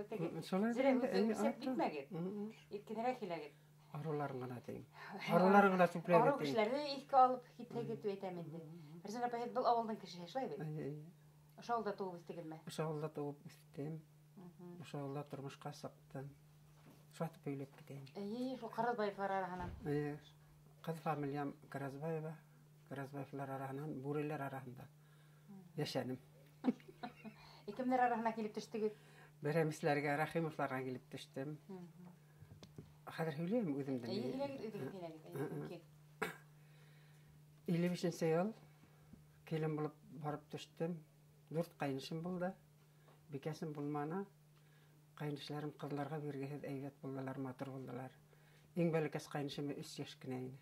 бөттөгөҙ. Шулай Зря инде, һүҙҙе әйе, үлсәп артыҡ. битмәгеҙ. Иркенерәк һөйләгеҙ. Арыуларын ғына тиң. Арыуларын ғына сүпләп Арыу тиң. кешеләрҙе иҫкә алып китһәгеҙ тип әйтәм инде. Фәрзәнә апай, һеҙ был ауылдың кешеһе, шулай бит? Әйе, әйе. Ошо ауылда тыуып үҫтегеҙме? Ошо ауылда тыуып үҫтем. Ошо ауылда тормошҡа сыҡтым. Шулайтып һөйләп китәйем. Эйе, шул Ҡаразбаевлар араһынан. Эйе. Ҡыҙ фамилиям Ҡаразбаева. Ҡаразбаевлар араһынан, бүреләр араһында йәшәнем. Кемдәр араһына килеп төштөгөҙ? Берәмисләргә, Рәхимовларға килеп төштөм. Хәҙер һөйләйем үҙемдең. Эйе, һөйләгеҙ, үҙегеҙ һөйләгеҙ. Эйе, мөмкин. 55-нсе йыл килен булып барып төштөм. 4 ҡайнышым булды. Бикәсем булманы. Ҡайнышларым ҡыҙларға биргеһеҙ әйбәт булдылар, матур булдылар. Иң бәләкәс ҡайнышым 3 йәш кенә ине.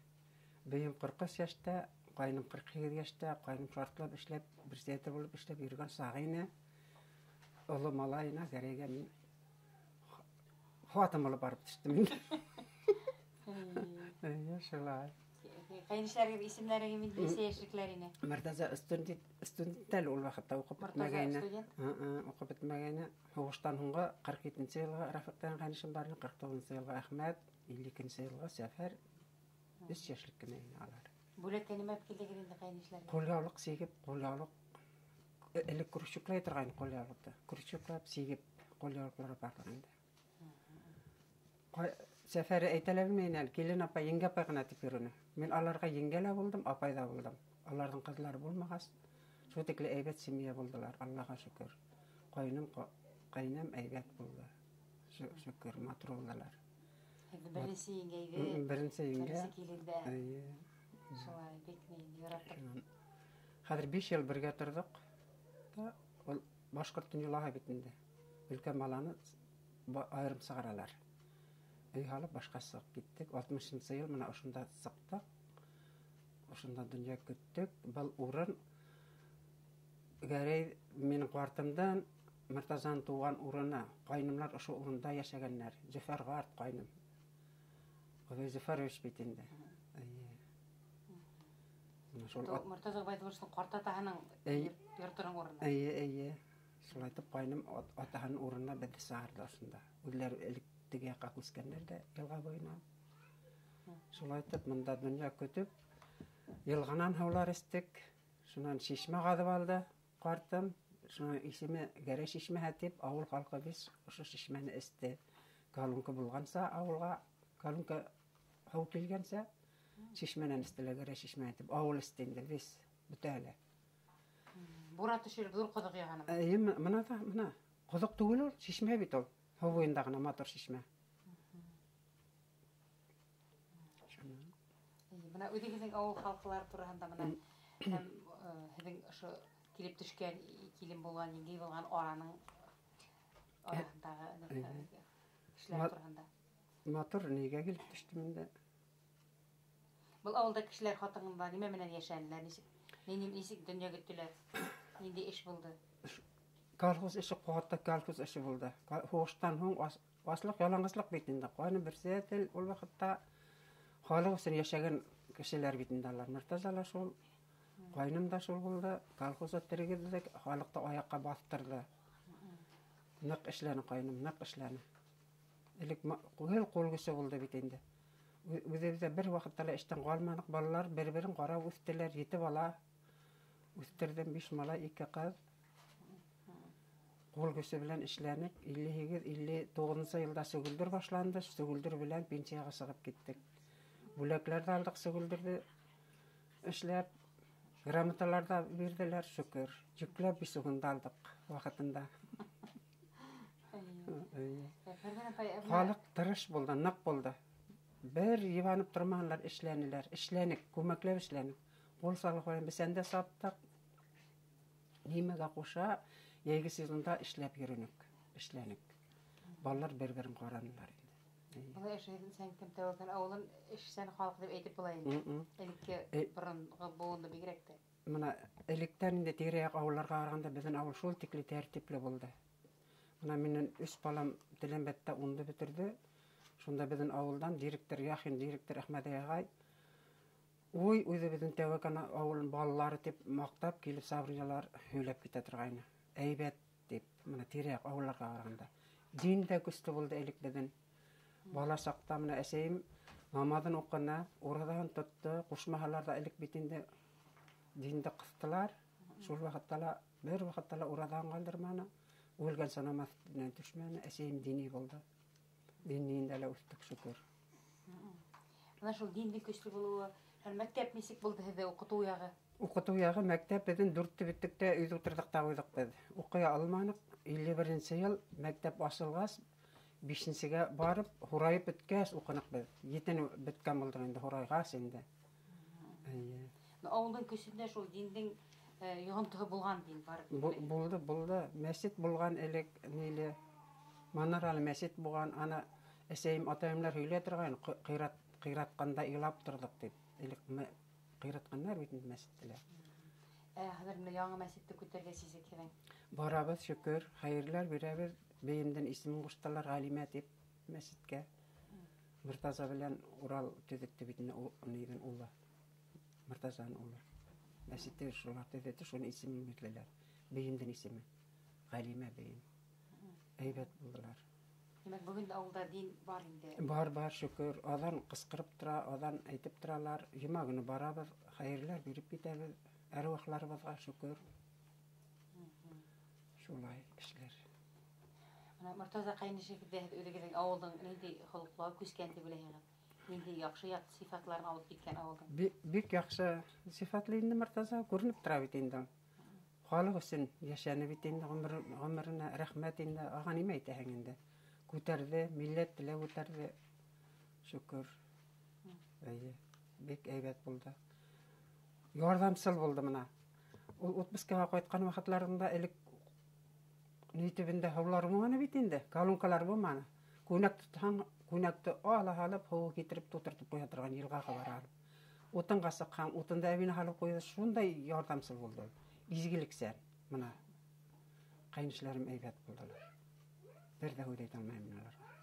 Бейем 43 йәштә, ҡайным 48 йәштә, ҡайным шартлап эшләп, председатель булып эшләп йөрөгән сағы ине. Оло малайына Гәрәйгә мин хатым булып барып төштөм инде. Эйе, шулай. Ҡайнышларығыҙ исемдәре кем инде, нисә йәшлекләр ине? Мортаза студент әле ул ваҡытта уҡып Мортаза бөтмәгәйне. студент? Уҡып бөтмәгәйне. Һуғыштан һуңғы ҡырҡ етенсе йылғы Рафиҡ тигән ҡайнышым бар ине, ҡырҡ туғыҙынсы йылғы Әхмәт, илле икенсе йылғы Сәфәр, 3 йәшлек кенә ине алар. Бүләккә нимә алып килдегеҙ инде ҡайнышларға? Ҡулъяулыҡ сигеп, ҡулъяулыҡ элек крючоклай торғайны ҡулъяулыҡты. Крючоклап сигеп ҡулъяулыҡлар барҙыҡ инде. Сәфәре әйтә лә белмәйен әле, килен апай, еңгә апай ғына тип йөрөнө. Мин аларға еңгә лә булдым, апай ҙа булдым. Аларҙың ҡыҙлары булмағас, шул тикле әйбәт семья булдылар, Аллаға шөкөр. Ҡайным, ҡайнам әйбәт булды. Шөкөр, матур булдылар. Һеҙҙең беренсе еңгә ине. Беренсе еңгә. Беренсе килендә. Эйе. Шулай, бик ни яраттыҡ. Шунан. Хәҙер 5 йыл бергә торҙоҡ. Та ул башҡорт йолаһы бит инде. Өлкән баланы айырым сығаралар. Өй һалып башҡа сығып киттек. 60-нсы йыл мына ошонда сыҡтыҡ. Ошонда донъя көттөк. Был урын Гәрәй минең ҡартымдан Мортазаның тыуған урыны. Ҡайнымлар ошо урында йәшәгәннәр. Зөфәр ҡарт ҡайным. Ғөбәй Зөфәрович бит инде. Эйе. Мына шул Мортаза Ғөбәйҙулловичтың ҡарт атаһының Эйе. йортоноң урыны. Эйе, эйе. Шулайтып ҡайным атаһының урынына беҙҙе сығарҙы ошонда. Үҙләре элек теге яҡҡа күскәндәр ҙә йылға буйына. Шулайтып мында донъя көтөп, йылғанан һыулар эстек. Шунан шишмә ҡаҙып алды ҡартым. Шуның исеме Гәрәй шишмәһе тип, ауыл халҡы беҙ ошо шишмәне эсте. Колонка булғанса ауылға, колонка һыу килгәнсә, шишмәнән эстеләр Гәрәй шишмәһе тип. Ауыл эсте инде беҙ, бөтәһе лә. Бура төшөрөп ҙур ҡоҙоҡ яһаным. Эйе, мына да, мына. Ҡоҙоҡ түгел ул, шишмә бит ул. Һыу буйында ғына матур шишмә. Эйе, бына үҙегеҙҙең ауыл халҡылары тураһында бына һәм, һеҙҙең ошо килеп төшкән, килен булған, еңгәй булған араның араһындағы кешеләр тураһында. Матур нигә килеп төштөм инде? Был ауылда кешеләр хатынында нимә менән йәшәнеләр, нисек донъя көттөләр, ниндәй эш булды? Колхоз эше, ҡаты колхоз эше булды. Һуғыштан һуң аслыҡ, яланғаслыҡ бит инде. Ҡайны председатель ул ваҡытта халыҡ өсөн йәшәгән кешеләр бит инде алар. Мортаза ла шул, ҡайным да шул булды. Колхозды тергеҙҙек, халыҡты аяҡҡа баҫтырҙы. Ныҡ эшләне ҡайным, ныҡ эшләне. Элек гел ҡул көсө булды бит инде. Үҙебеҙ ҙә бер ваҡытта ла эштән ҡалманыҡ. Балалар бер-берен ҡарап үҫтеләр, 7 бала үҫтерҙем, 5 малай, 2 ҡыҙ. Ҡул көсө белән эшләнек. Илле һигеҙ, илле туғыҙынсы йылда сөгөлдөр башланды. Сөгөлдөр белән пенсияға сығып киттек. Бүләкләр ҙә алдыҡ сөгөлдөрҙө эшләп, грамоталар ҙа бирҙеләр, шөкөр. Йөкләп бисугында алдыҡ ваҡытында. Эйе. Халыҡ тырыш булды, ныҡ булды. Бер йыбанып торманылар, эшләнеләр. Эшләнек, күмәкләп эшләнек. Ҡул салып ҡуйған бесән дә саптыҡ. Нимәгә ҡуша, йәйге сезонда эшләп йөрөнөк, эшләнек. Балалар бер-берен ҡаранылар инде. Эйе. Былай эшләһәң кем тәүәккәл ауылын эшсән халыҡ тип әйтеп була инде. Элекке боронғо быуынды бигерәк тә. Мына электән инде тирә-яҡ ауылларға ҡарағанда беҙҙең ауыл шул тикле тәртипле булды. Мына минең 3 балам Теләмбәттә унды бөтөрҙө. Шунда беҙҙең ауылдан директор Яхин, директор Әхмәҙи ағай, уй, үҙе беҙҙең Тәүәкән ауылының балалары тип маҡтап килеп собраниелар һөйләп китә торғайны. Әйбәт тип, мына тирә-яҡ ауылларға ҡарағанда. Дин дә көслө булды элек беҙҙең. Бала саҡта менә әсәйем намаҙын уҡыны, ураҙаһын тотто, ҡушмаһалар ҙа элек бит инде динде ҡыҫтылар. Шул ваҡытта ла, бер ваҡытта ла ураҙаһын ҡалдырманы. Үлгәнсә намаҙ өҫтөнән төшмәне. Әсәйем дини булды. Динендә лә үҫтек, шөкөр. Бына шул диндең көслө булыуы, һәм мәктәп нисек булды һеҙҙә уҡытыу яғы? Уҡытыу яғы мәктәп беҙҙең дүртте бөттөк тә өйҙә ултырҙыҡ та ҡуйҙыҡ беҙ. Уҡый алманыҡ. 51 йыл мәктәп асылғас, 5-сегә барып, һурайып бөткәс уҡыныҡ беҙ. 7-не бөткән булдыҡ инде, һурайғас инде. Эйе. Ауылдың көсөндә шул диндең йоғонтоһо булған дин бар. Булды, булды. Мәсет булған элек, ниле, манаралы мәсет булған. Ана әсәйем, атайымлар һөйләй торған, ҡыйратҡанда илап торҙоҡ тип. Элек ҡыйратҡандар бит инде мәсеттеләр. Хәҙер менә яңы мәсетте күтәргә сисек һеҙҙең. Барабыҙ, шөкөр, хәйерләр бирәбеҙ. Бейемдең исемен ҡуштылар Ғәлимә тип мәсеткә. Мортаза белән Урал төҙөттө бит инде, ниҙең улы. Мортазаның улы. Мәсетте шулар төҙөттө, шуның исемен бирҙеләр. Бейемдең исеме Ғәлимә бейем. Әйбәт булдылар. Тимәк, бөгөн дә ауылда дин бар инде. Бар, бар, шөкөр. Аҙан ҡысҡырып тора, аҙан әйтеп торалар. Йома көнө барабыҙ, хәйерләр биреп китәбеҙ. Әруахларыбыҙға шөкөр. Шулай эшләр. Бына Мортаза ҡәйнешегеҙҙә һеҙ үҙегеҙҙең ауылдың ниндәй холоҡлары күскән тип уйлайһығыҙ? Ниндәй яҡшы яҡ сифатларын алып киткән ауылдың? Бик яҡшы сифатлы инде Мортаза, күренеп тора бит инде. Халыҡ өсөн йәшәне бит инде ғүмеренә, рәхмәт инде. Аға нимә әйтәһең инде? Күтәрҙе, милләт теле күтәрҙе. Шөкөр. Эйе, бик әйбәт булды. Ярҙамсыл булды бына. Ул отпускаға ҡайтҡан ваҡытларында элек ни төбөндә һыулар булманы бит инде, колонкалар булманы. Күнәк тотһаң, күнәкте ала һалып, һыу китереп тутыртып ҡуя торған йылғаға барып. Утынға сыҡһаң, утынды әбинә һалып ҡуйҙы. Шундай ярҙамсыл булды ул. Изгелексән. Бына ҡәйнешләрем әйбәт булдылар. Бер ҙә һүҙ әйтә алмайым мин уларға.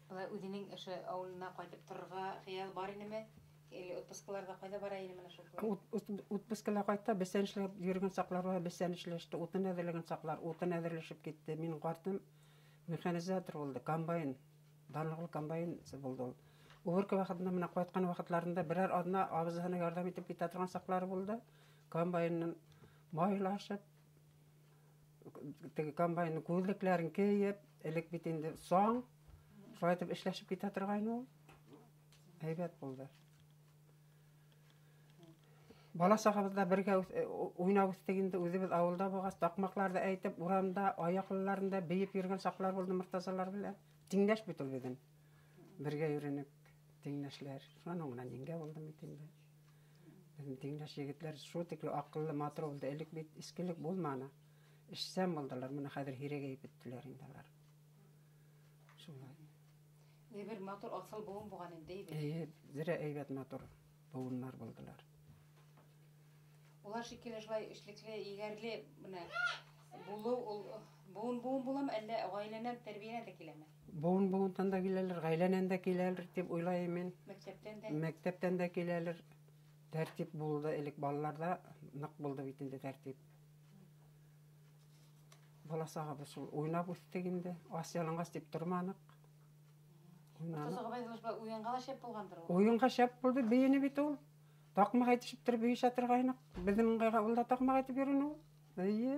Былай үҙенең ошо ауылына ҡайтып торорға хыял бар инеме? Или отпускаларҙа ҡайҙа бара ине менә шул? Отпускала ҡайта, бесән эшләп йөрөгән саҡлар бар, бесән эшләште, утын әҙерләгән саҡлар, утын әҙерләшеп китте. Минең ҡартым механизатор булды, комбайн, данлыҡлы комбайнсы булды ул. Уборка ваҡытында менә ҡайтҡан ваҡытларында берәр аҙна абыҙыһына ярҙам итеп китә торған саҡлары булды. Комбайнын майлашып, теге комбайндың күҙлектәрен кейеп, элек бит инде саң, шулай итеп эшләшеп китә торғайны ул. Әйбәт булды. Бала сағыбыҙҙа бергә уйнап үҫтек инде, үҙебеҙ ауылда булғас, таҡмаҡларҙы әйтеп, урамда, аяҡлыларында бейеп йөрөгән саҡлар булды Мортазалар белән. Тиңдәш бит ул беҙҙең. Бергә йөрөнөк, тиңдәшләр. Шуның менән еңгә булдым бит инде. Беҙҙең тиңдәш егетләр шул тикле аҡыллы, матур булды. Элек бит эскелек булманы. Эшсән булдылар. Бына хәҙер һирәгәйеп бөттөләр инде алар. Шулай. Бер матур аҫыл быуын булған инде, әйбәт. Эйе, зерә әйбәт матур быуыннар булдылар. Улар шикелле шулай эшлекле, егәрле бына булыу ул быуын быуын буламы, әллә ғаиләнән, тәрбиәнән дә киләме? Быуын быуындан да киләлер, ғаиләнән дә киләлер тип уйлайым мин. Мәктәптән дә? Мәктәптән дә киләлер. Тәртип булды элек балаларҙа, ныҡ булды бит инде тәртип. Бала сағыбыҙ шул уйнап үҫтек инде, ас яланғас тип торманыҡ. Уйнаныҡ. Мортаза Ғобәйҙуллович, былай уйынға ла шәп булғандыр ул? Уйынға шәп булды, бейене бит ул. Таҡмаҡ әйтешеп тороп бейешә торғайныҡ. Беҙҙең ыңғайға ул да таҡмаҡ әйтеп йөрөнө ул. Эйе.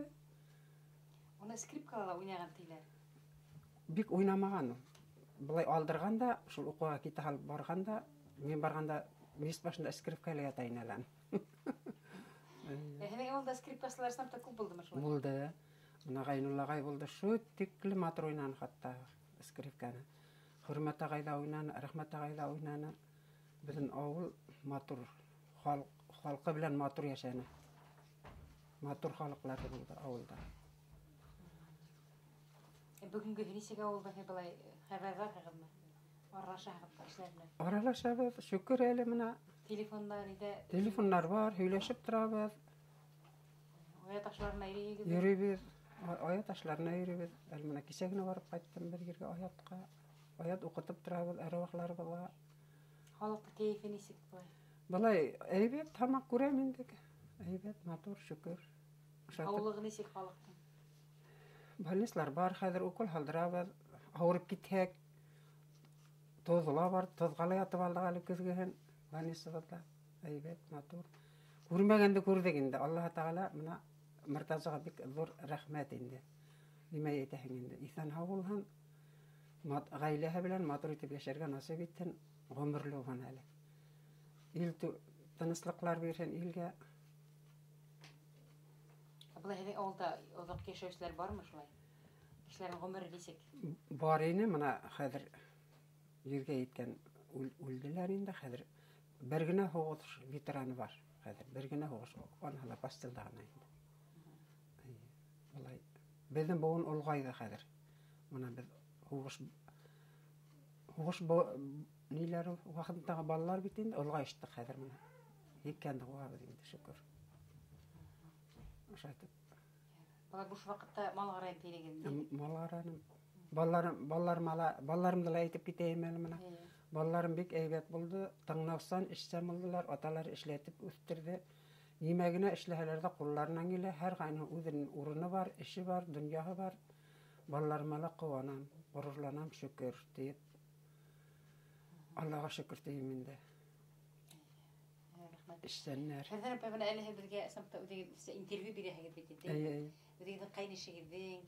Уны скрипкала ла уйнаған тиләр. Бик уйнамаған ул. Былай алдырған да, шул уҡыуға китә һалып барған да, мин барғанда мейес башында скрипка элә ята ине әле. Һеҙҙең ауылда скрипкасылар ысынлап та күп булдымы шулай? Булды. Бына Ғәйнулла ағай булды. Шул тикле матур уйнаны хатта скрипканы. Хөрмәт ағай ҙа уйнаны, Рәхмәт ағай ҙа уйнаны. Беҙҙең ауыл матур, халҡы белән матур йәшәне. Матур халыҡлар булды ауылда. Бөгөнгө нисек ауылда һеҙ былай хәбәрҙарһығыҙмы? Аралашаһығыҙмы кешеләр менән? Аралашабыҙ, шөкөр әле бына. Телефондар иде. Телефондар бар, һөйләшеп торабыҙ. Оя ташларына йөрөйһөгөҙ? Йөрөйбөҙ. Оя ташларына йөрөйбөҙ. Әле бына кисә генә барып ҡайттым бер ергә аятҡа. Аят уҡытып торабыҙ әруахларыбыҙға. Халыҡтың кәйефе нисек былай? Былай әйбәт, һамаҡ күрәм инде. Әйбәт, матур, шөкөр. Ошатып. Һаулығы нисек халыҡтың? Больницалар бар хәҙер, укол һалдырабыҙ. Ауырып китһәк, тоҙ ла бар, тоҙға ла ятып алдыҡ әле көҙгөһөн больницабыҙҙа. Әйбәт, матур. Күрмәгәнде күрҙек инде. Аллаһы Тәғәлә мына Мортазаға бик ҙур рәхмәт инде. Нимә әйтәһең инде? Иҫән һау булһын, ғаиләһе белән матур итеп йәшәргә насип итһен, ғүмерле булһын әле. Ил тыныслыҡлар бирһен илгә. Былай һеҙҙең ауылда оҙаҡ йәшәүселәр бармы шулай? Кешеләрҙең ғүмере нисек? Бар ине, мына хәҙер ергә еткән үлделәр инде. Хәҙер бер генә һуғыш ветераны бар. Хәҙер бер генә һуғыш, уныһы ла постелда ғына инде. Эйе, былай беҙҙең быуын олоғайҙы хәҙер. Мына беҙ һуғыш ниләр ваҡытындағы балалар бит инде, олоғайыштыҡ хәҙер мына. Еткәнде ҡыуабыҙ инде, шөкөр. Ошайтып. Бала буш ваҡытта мал ҡарайым тинегеҙ? Мал ҡараным. Балаларымды ла әйтеп китәйем әле мына. Балаларым бик әйбәт булды, тыңлаусан, эшсән булдылар, аталар эшләтеп үҫтерҙе. Нимә генә эшләһәләр ҙә ҡулларынан килә, һәр ҡайһының үҙенең урыны бар, эше бар, донъяһы бар. Балаларыма ла ҡыуанам, ғорурланам, шөкөр тиеп. Аллаға шөкөр тием инде. Рәхмәт. Эшсәннәр. Фәрҙән апай, бына әле һеҙ беҙгә ысынлап та үҙегеҙ интервью бирәһегеҙ бит инде. Эйе, эйе. Үҙегеҙҙең ҡәйнешегеҙҙең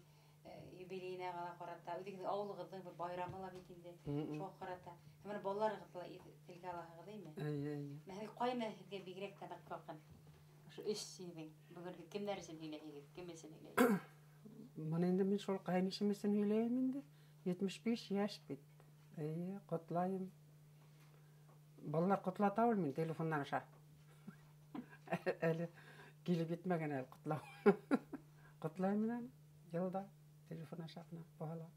юбилейына ҡала ҡарата, үҙегеҙҙең ауылығыҙҙың бер байрамы ла бит инде. Шуға ҡарата. Һәм бына балаларығыҙҙы ла телгә алаһығыҙ, әйме? Эйе, эйе. Мә һеҙгә ҡайны һеҙгә бигерәк тә ныҡ яҡын? Ошо өс һинең бөгөнгө кемдәр өсөн һөйләйһегеҙ? Кем өсөн һөйләйһегеҙ? Бына инде мин шул ҡәйнешем өсөн һөйләйем инде. 75 йәш бит. Эйе, ҡотлайым. Балалар ҡотлата ул мин телефондан аша. Әле килеп етмәгән әле ҡотлау. Ҡотлайым мин аны йылда телефон аша ғына бала.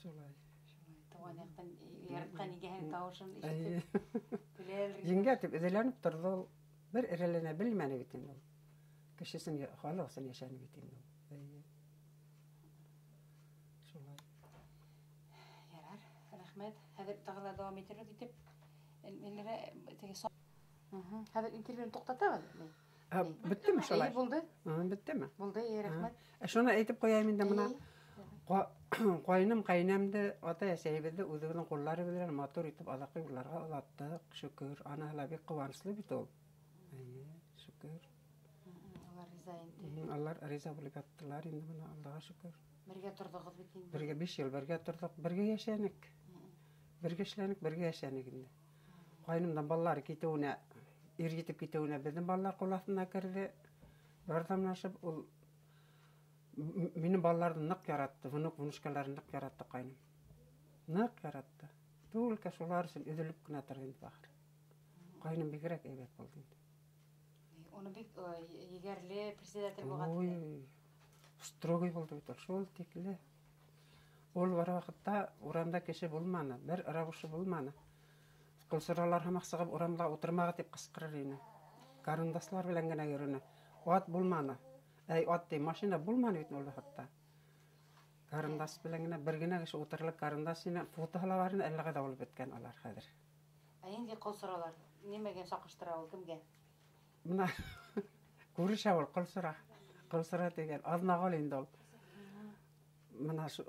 Шулай. Шулай. Тыуған яҡтан яратҡан еңгәһенең тауышын Эйе. ишетеп көләлер. Еңгә тип эҙләнеп торҙо ул. Бер эреләнә белмәне бит инде ул. Кешесен, халыҡ өсөн йәшәне бит инде ул. Эйе. Шулай. Ярар, рәхмәт. Хәҙер тағы ла дауам итербеҙ итеп. Эльмира, теге Хәҙер интервьюны туҡтатабыҙ. Бөттөмө шулай? Эйе, булды. Бөттөмө? Булды, эйе, рәхмәт. Шуны әйтеп ҡуяйым инде мына. Эйе. Ҡайным, ҡәйнәмде, ата-әсәйебеҙҙе үҙебеҙҙең ҡуллары менән матур итеп аҙаҡҡы юлларға оҙаттыҡ, шөкөр. Анаһы ла бик ҡыуаныслы бит ул. Эйе, шөкөр. Алар риза инде. Алар риза булып яттылар инде мына, Аллаға шөкөр. Бергә торҙоғоҙ бит инде. Бергә 5 йыл бергә торҙоҡ, бергә йәшәнек. Бергә эшләнек, бергә йәшәнек инде. Ҡайнымдан балалары китеүенә, ир етеп китеүенә беҙҙең балалар ҡул аҫтына керҙе. Ярҙамлашып, ул минең балаларҙы ныҡ яратты, внук, внучкаларын ныҡ яратты ҡайным. Ныҡ яратты. Только шулар өсөн өҙөлөп кенә торҙо инде бахыр. Ҡайным бигерәк әйбәт булды инде. Уны бик егәрле председатель булған. Ой, строгий булды бит ул, шул тикле. Ул бар ваҡытта урамда кеше булманы, бер рабышы булманы. Ҡолсоралар һымаҡ сығып урамда ултырмаға тип ҡысҡырыр ине. Карандаслар белән генә йөрөнө. Ат булманы. Әй, ат ти, машина булманы бит ул ваҡытта. Карандас белән генә бер генә кеше ултырырлыҡ карандас ине, фотоһы ла бар ине, әллә ҡайҙа булып бөткән алар хәҙер. Ә инде ҡолсоралар нимәгә саҡыштыра ул, кемгә? Мына күрешә ул ҡолсора. Ҡолсора тигән аҙнағол инде ул. Мына шу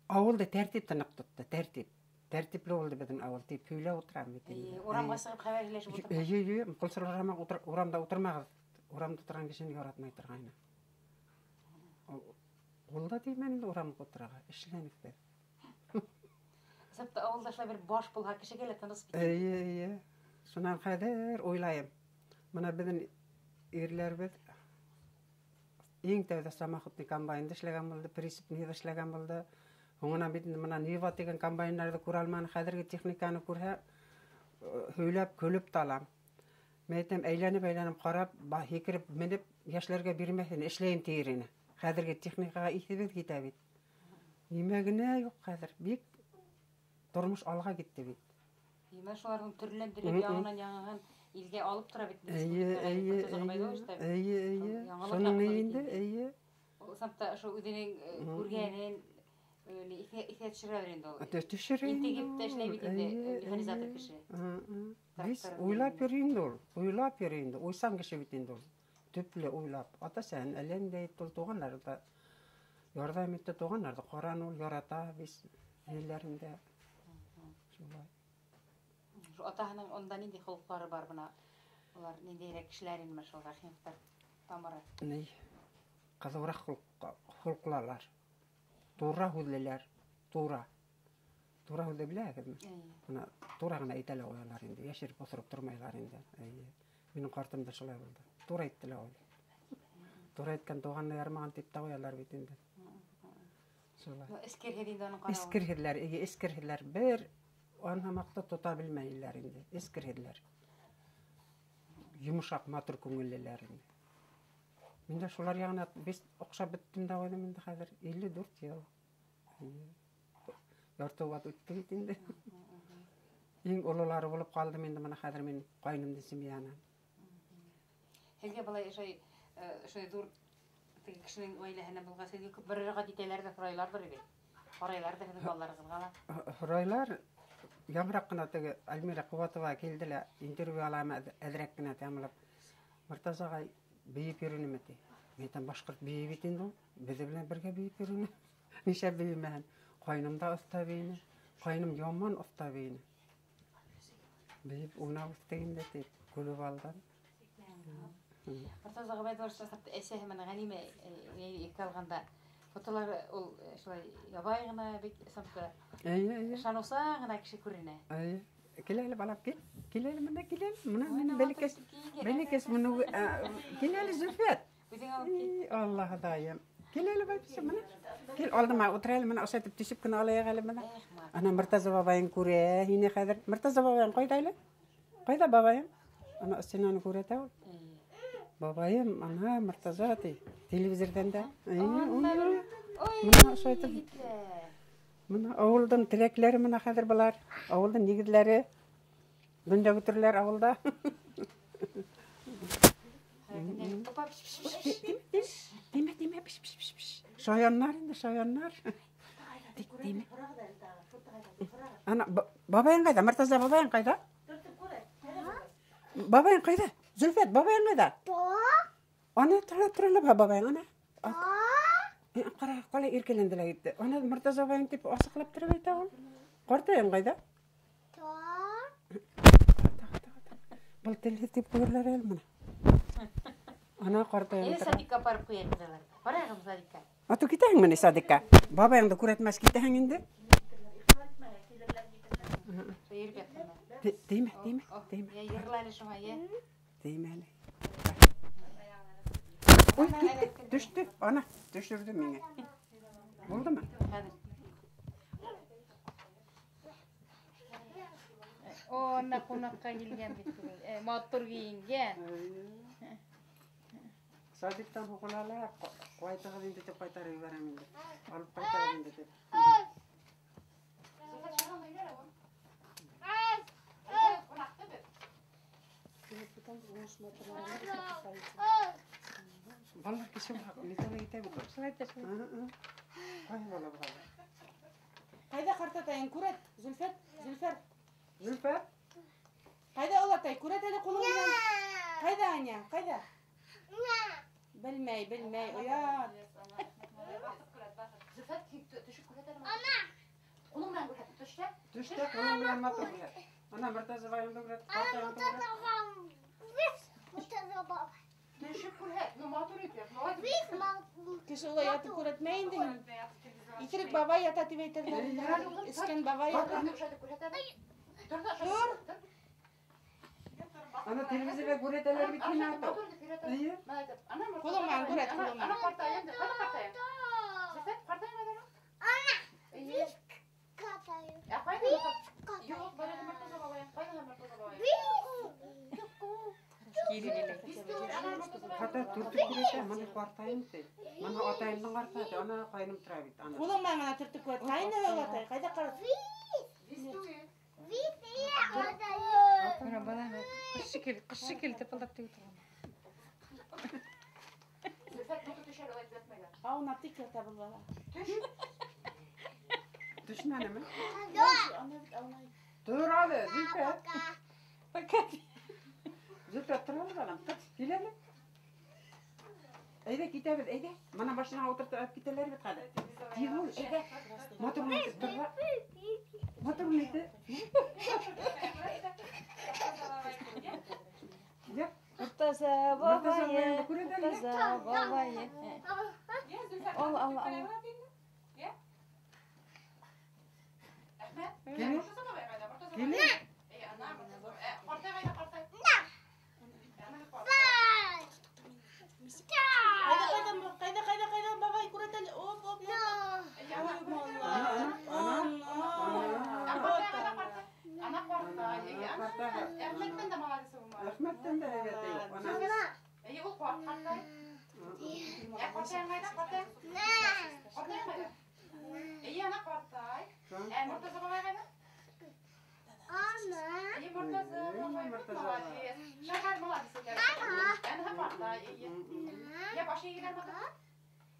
ауылды тәртипте ныҡ тотто, тәртип. Тәртипле булды беҙҙең ауыл тип һөйләп ултырам бит инде. Эйе, урамға сығып хәбәр һөйләшеп ултырма. Эйе, эйе, ҡолсоралар һымаҡ урамда ултырмағыҙ. Урамда ултырған кешене яратмай торғайны. Ул да теймәне инде урамда ултырырға, эшләнек беҙ. Сәптә ауылда шулай бер баш булһа, кешегә лә тыныс бит. Эйе, эйе. Шунан хәҙер уйлайым. Мына беҙҙең ирләребеҙ иң тәүҙә самоходный комбайнда эшләгән булды, прицепныйҙа эшләгән булды. Һуңынан бит инде мына Нива тигән комбайндарҙы күрә алманы, хәҙерге техниканы күрһә, һөйләп, көлөп тә алам. Мин әйтәм, әйләнеп-әйләнеп ҡарап, һикереп менеп, йәшләргә бирмәҫ ине, эшләйем тиер ине. Хәҙерге техникаға иҫебеҙ китә бит. Нимә генә юҡ хәҙер, бик тормош алға китте бит. Нимә шуларҙың төрләндереп, яңынан яңыһын илгә алып тора бит. Эйе, эйе, эйе, эйе, эйе. Шуның ни инде, эйе. Ул самта ошо үҙенең күргәнен иҫкә төшөрәлер инде ул. Төшөрә инде Интегеп тә эшләй бит инде, Эйе, механизатор эйе. кеше. Бис Трактор уйлап менән. йөрөй инде ул, уйлап йөрөй инде. Уйсан кеше бит инде ул. Төплө уйлап. Ата-әсәһен әллә ниндәй итеп ул туғандар да Ярҙам итте туғандарҙы ҡараны ул, ярата бис ниләрендә. Шулай. Атаһының унда ниндәй холоҡлары бар бына? Улар ниндәйерәк кешеләр инде шул Рәхимовтар тамыры? Ни? Ҡыҙыуыраҡ холоҡлалар. Тура һүҙлеләр, тура. Тура һүҙҙе беләһегеҙме? Бына тура ғына әйтә лә ҡуялар инде, йәшереп баҫырып тормайлар инде. Эйе. Минең ҡартым да шулай булды. Тура әйтте лә ҡуйҙы. Тура әйткән туғанны ярмаған тип тә ҡуялар бит инде. Шулай. Эскерһеҙ инде уның ҡарауы. Эскерһеҙләр, эйе, эскерһеҙләр. Бер анһамаҡты тота белмәйләр инде. Эскерһеҙләр. Йомшаҡ, матур күңеллеләр инде. Мин дә шулар яғына бик оҡшап бөттөм дә ҡуйҙым инде хәҙер. 54 йыл. Эйе. Ярты ваҡыт үтте бит инде. Иң ололары булып ҡалдым инде бына хәҙер мин ҡайнымдың семьянан. Һеҙгә былай ошай ҙур теге кешенең ғаиләһенән булғас, һеҙгә күп мөрәжәғәт итәләр ҙә һорайларҙыр бит. Һорайлар ҙа һеҙҙең балаларығыҙға ла. Һорайлар. Яңыраҡ ҡына теге Альмира Ҡыуатова килде лә интервью алам әҙерәк кенә тәмләп. Мортаза ағай бейеп йөрөнөмө ти. Мин әйтәм, башҡорт бейей бит инде ул. Беҙ белән бергә бейеп йөрөнө. Нишләп бейемәһен? Ҡайным да оҫта бейене. Ҡайным яман оҫта бейене. Бейеп уйнап үҫтек инде тип көлөп алдым. Мортаза Ғөбәйҙуллович әсәһе менән Ғәлимә иҫкә алғанда фотолары ул шулай ябай ғына бик самка. Эйе, эйе. Ышаныусан ғына кеше күренә. Эйе. Кил әле, балам, кил. Кил әле, мына кил әле. Мына, Ой, мына, матур бәләкәс, киенгән. бәләкәс, мына, кил әле, Зөлфәт. Үҙең алып кил. Эй, Алла Хоҙайым. Кил әле, бәпесе, мына. Кил, алдыма ултыр әле, мына ошайтып төшөп кенә алайыҡ әле, мына. Эх, матур. Ана Мортаза бабайың күрә һине хәҙер. Мортаза бабайың ҡайҙа әле? Ҡайҙа бабайың? Ана стенаны күрәтә ул. Бабайым, ана Мортаза ти. Телевизорҙан да. Эй, Ана ой, Ой, мына ошайтып. егетләр. Мына ауылдың терәкләре мына хәҙер былар. Ауылдың нигеҙләре. Донъя көтөрләр ауылда. Тимә, тимә, пш, пш, пш, пш. Шаяннар инде, шаяннар. Тик, тимә. Ана, бабайың ҡайҙа? Мортаза бабайың ҡайҙа? Бабайың ҡайҙа? Зөлфәт, бабайың ҡайҙа? Ана, тора, тора ла бабайың, ана. Ҡара, ҡалай иркәләнде лә китте. Ана, Мортаза бабайың тип асыҡлап тороп әйтә ул. Ҡартайың ҡайҙа? Был телһеҙ тип ҡуйырлар әле бына. Ана ҡартайың Әле тора. садикка барып ҡуйығыҙ уларҙы. Барайығыҙ садикка. Ату китәһеңме ни садикка? Бабайыңды күрәтмәс китәһең инде. Теймә, теймә, теймә. Йә, йырла әле шуңа, йә. Теймә әле. Ой, китте, төштө. Ана, төшөрҙө миңә. Булдымы? Хәҙер. О, ана ҡунаҡҡа килгән бит бөгөн. Матур кейенгән. Садиктан һуғылалар, ҡайтығыҙ инде тип ҡайтарып ебәрәм инде. Алып ҡайтығыҙ инде тип. Балалар кеше литала китә бит. Шулай итә, шулай. Ҡайһы бала был? Ҡайҙа ҡартатайың күрәт? Зөлфәт, Зөлфәр. Зөлфәт? Ҡайҙа олатай? Күрәт әле ҡулың менән. Ҡайҙа, Аня? Ҡайҙа? Белмәй, белмәй, оят. Зөлфәт, төшөп күрәт әле. Ана! Ҡулың менән күрһәт, төштә. Төштә, ҡулың менән матур күрһәт. Ана, Мортаза бабайыңды күрәт, ҡартайыңды күрәт. Төшөп күрһәт, ну матур итеп, ну әйтеп. Кеше улай ятып күрәтмәй инде. Иҫерек бабай ята тип әйтәләр. Эскән бабай ята. Тор. Ана телевизорҙа күрәтәләр бит һине ата. Эйе. Ҡулың менән күрәт, ҡулың менән. Ана ҡартайым, ҡайҙа ҡартайым? Зөлфәт, ҡартайым ҡайҙа? Ана. Ә ҡайҙа? Юҡ, бара Мортаза бабайым. Ҡайҙа Мортаза бабайым? Хатта төртөп күрәтә, мына ҡартайым ти. Мына атайымдың ҡарты ти, ана ҡайным тора бит, ана. Ҡулың менән генә төртөп күрәт. Ҡайны олатай, ҡайҙа ҡарт? Бына бала ҡыш кил, ҡыш кил тип алдап тип торған. Ауна тик ята был бала. Төшмәнеме? Ана бит аунай. Тор әле, Зөлфәт. Зөлфәт, тор әле, балам, тор. Кил әле. Әйҙә китәбеҙ, әйҙә. Мына машинаға ултыртып китәләр бит хәҙер. Тиҙ бул, әйҙә. Матур итеп торға. Матур итеп. Муртаза бабайы, Муртаза бабайы. Алла, алла, алла. Килен? Килен? Ҡайҙа, ҡайҙа, ҡайҙа, бабай, күрәт әле. Оп, оп, оп. Ана ҡартай. Әхмәттән дә молодец ул. Әхмәттән дә әйбәт юҡ. Ана. Эйе, ул ҡарт ҡартай. Ҡартай ҡайҙа, ҡартай? Ҡартай ҡайҙа? Эйе, ана ҡартай. Муртаза бабай ҡайҙа? Ана. Эйе, Муртаза бабай молодец. Шәһәр молодец икән. Ана ҡартай, эйе. Я башы егеләр матур.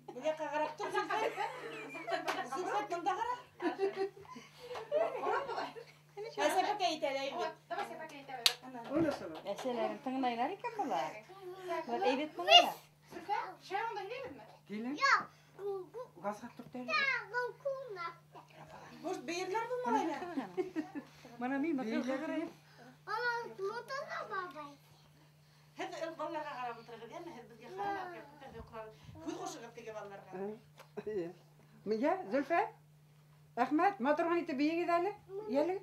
Был яҡҡа ҡарап тор, Зөлфәт. Зөлфәт, бында ҡара. Сәпәкә итә лә, әйбәт. Давай сәпәкә итәбеҙ. Әсәләрен тыңлайлар икән былар. Былар әйбәт малайлар. Зөлфәт, шәй унда һөйләйбеҙме? Килен. Газға төртә әле. Может, бейерләр был малайлар? Мына мин баҡырға ҡарайым. Муртаза бабай. Һеҙ балаларға ҡарап ултырығыҙ, йәме? Һеҙ беҙгә ҡарап, һүҙ ҡушығыҙ теге балаларға. Йә, Зөлфәт, Әхмәт, матур ғына итеп бейегеҙ әле. Йәле.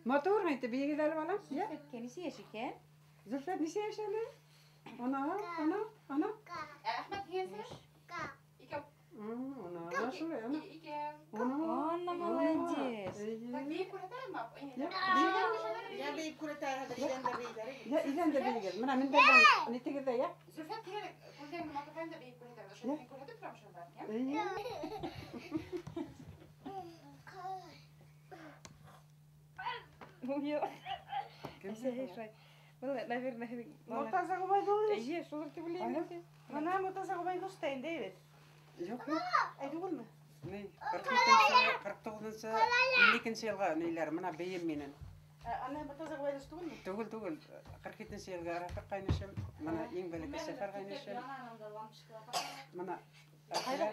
Матур ғына итеп бейегеҙ әле, балам. Йә. Зөлфәткә нисә йәш икән? Зөлфәт нисә йәш әле? Ана, ана, ана. Әхмәт, һиңә нисә йәш? Икәү. Ана, шулай, ана. Икәү. Ана, молодец. Так, бейеп күрһәтәләрме? Йә, бейеп күрһәтә, хәҙер иҙәндә бейҙәр. Йә, иҙәндә бейегеҙ. Мына мендәрҙән нитегеҙ ҙә, йә? Зөлфәт, килә, күлдәгеңде матурһайын да бейеп күрһәтәбеҙ. Ошо мин күрһәтеп торам шунда, йә? Эйе. Юҡ. Әсәһе шулай. Был, наверное, Муртаза Ғөбәйҙуллович. Эйе, шулар тип уйлайым. Мына Муртаза Ғөбәйҙуллович та инде, әйбәт. Юҡ, юҡ. Әй, түгелме? Ни, 49-нсы, 52-нсе йылға ниләр, мына бейем минең. Ана Муртаза Ғөбәйҙуллович түгелме? Түгел, түгел. 47-нсе йылға Рафиҡ ҡайнышым, мына иң бәләкәй Сәфәр ҡайнышым. Мына Ҡайҙа?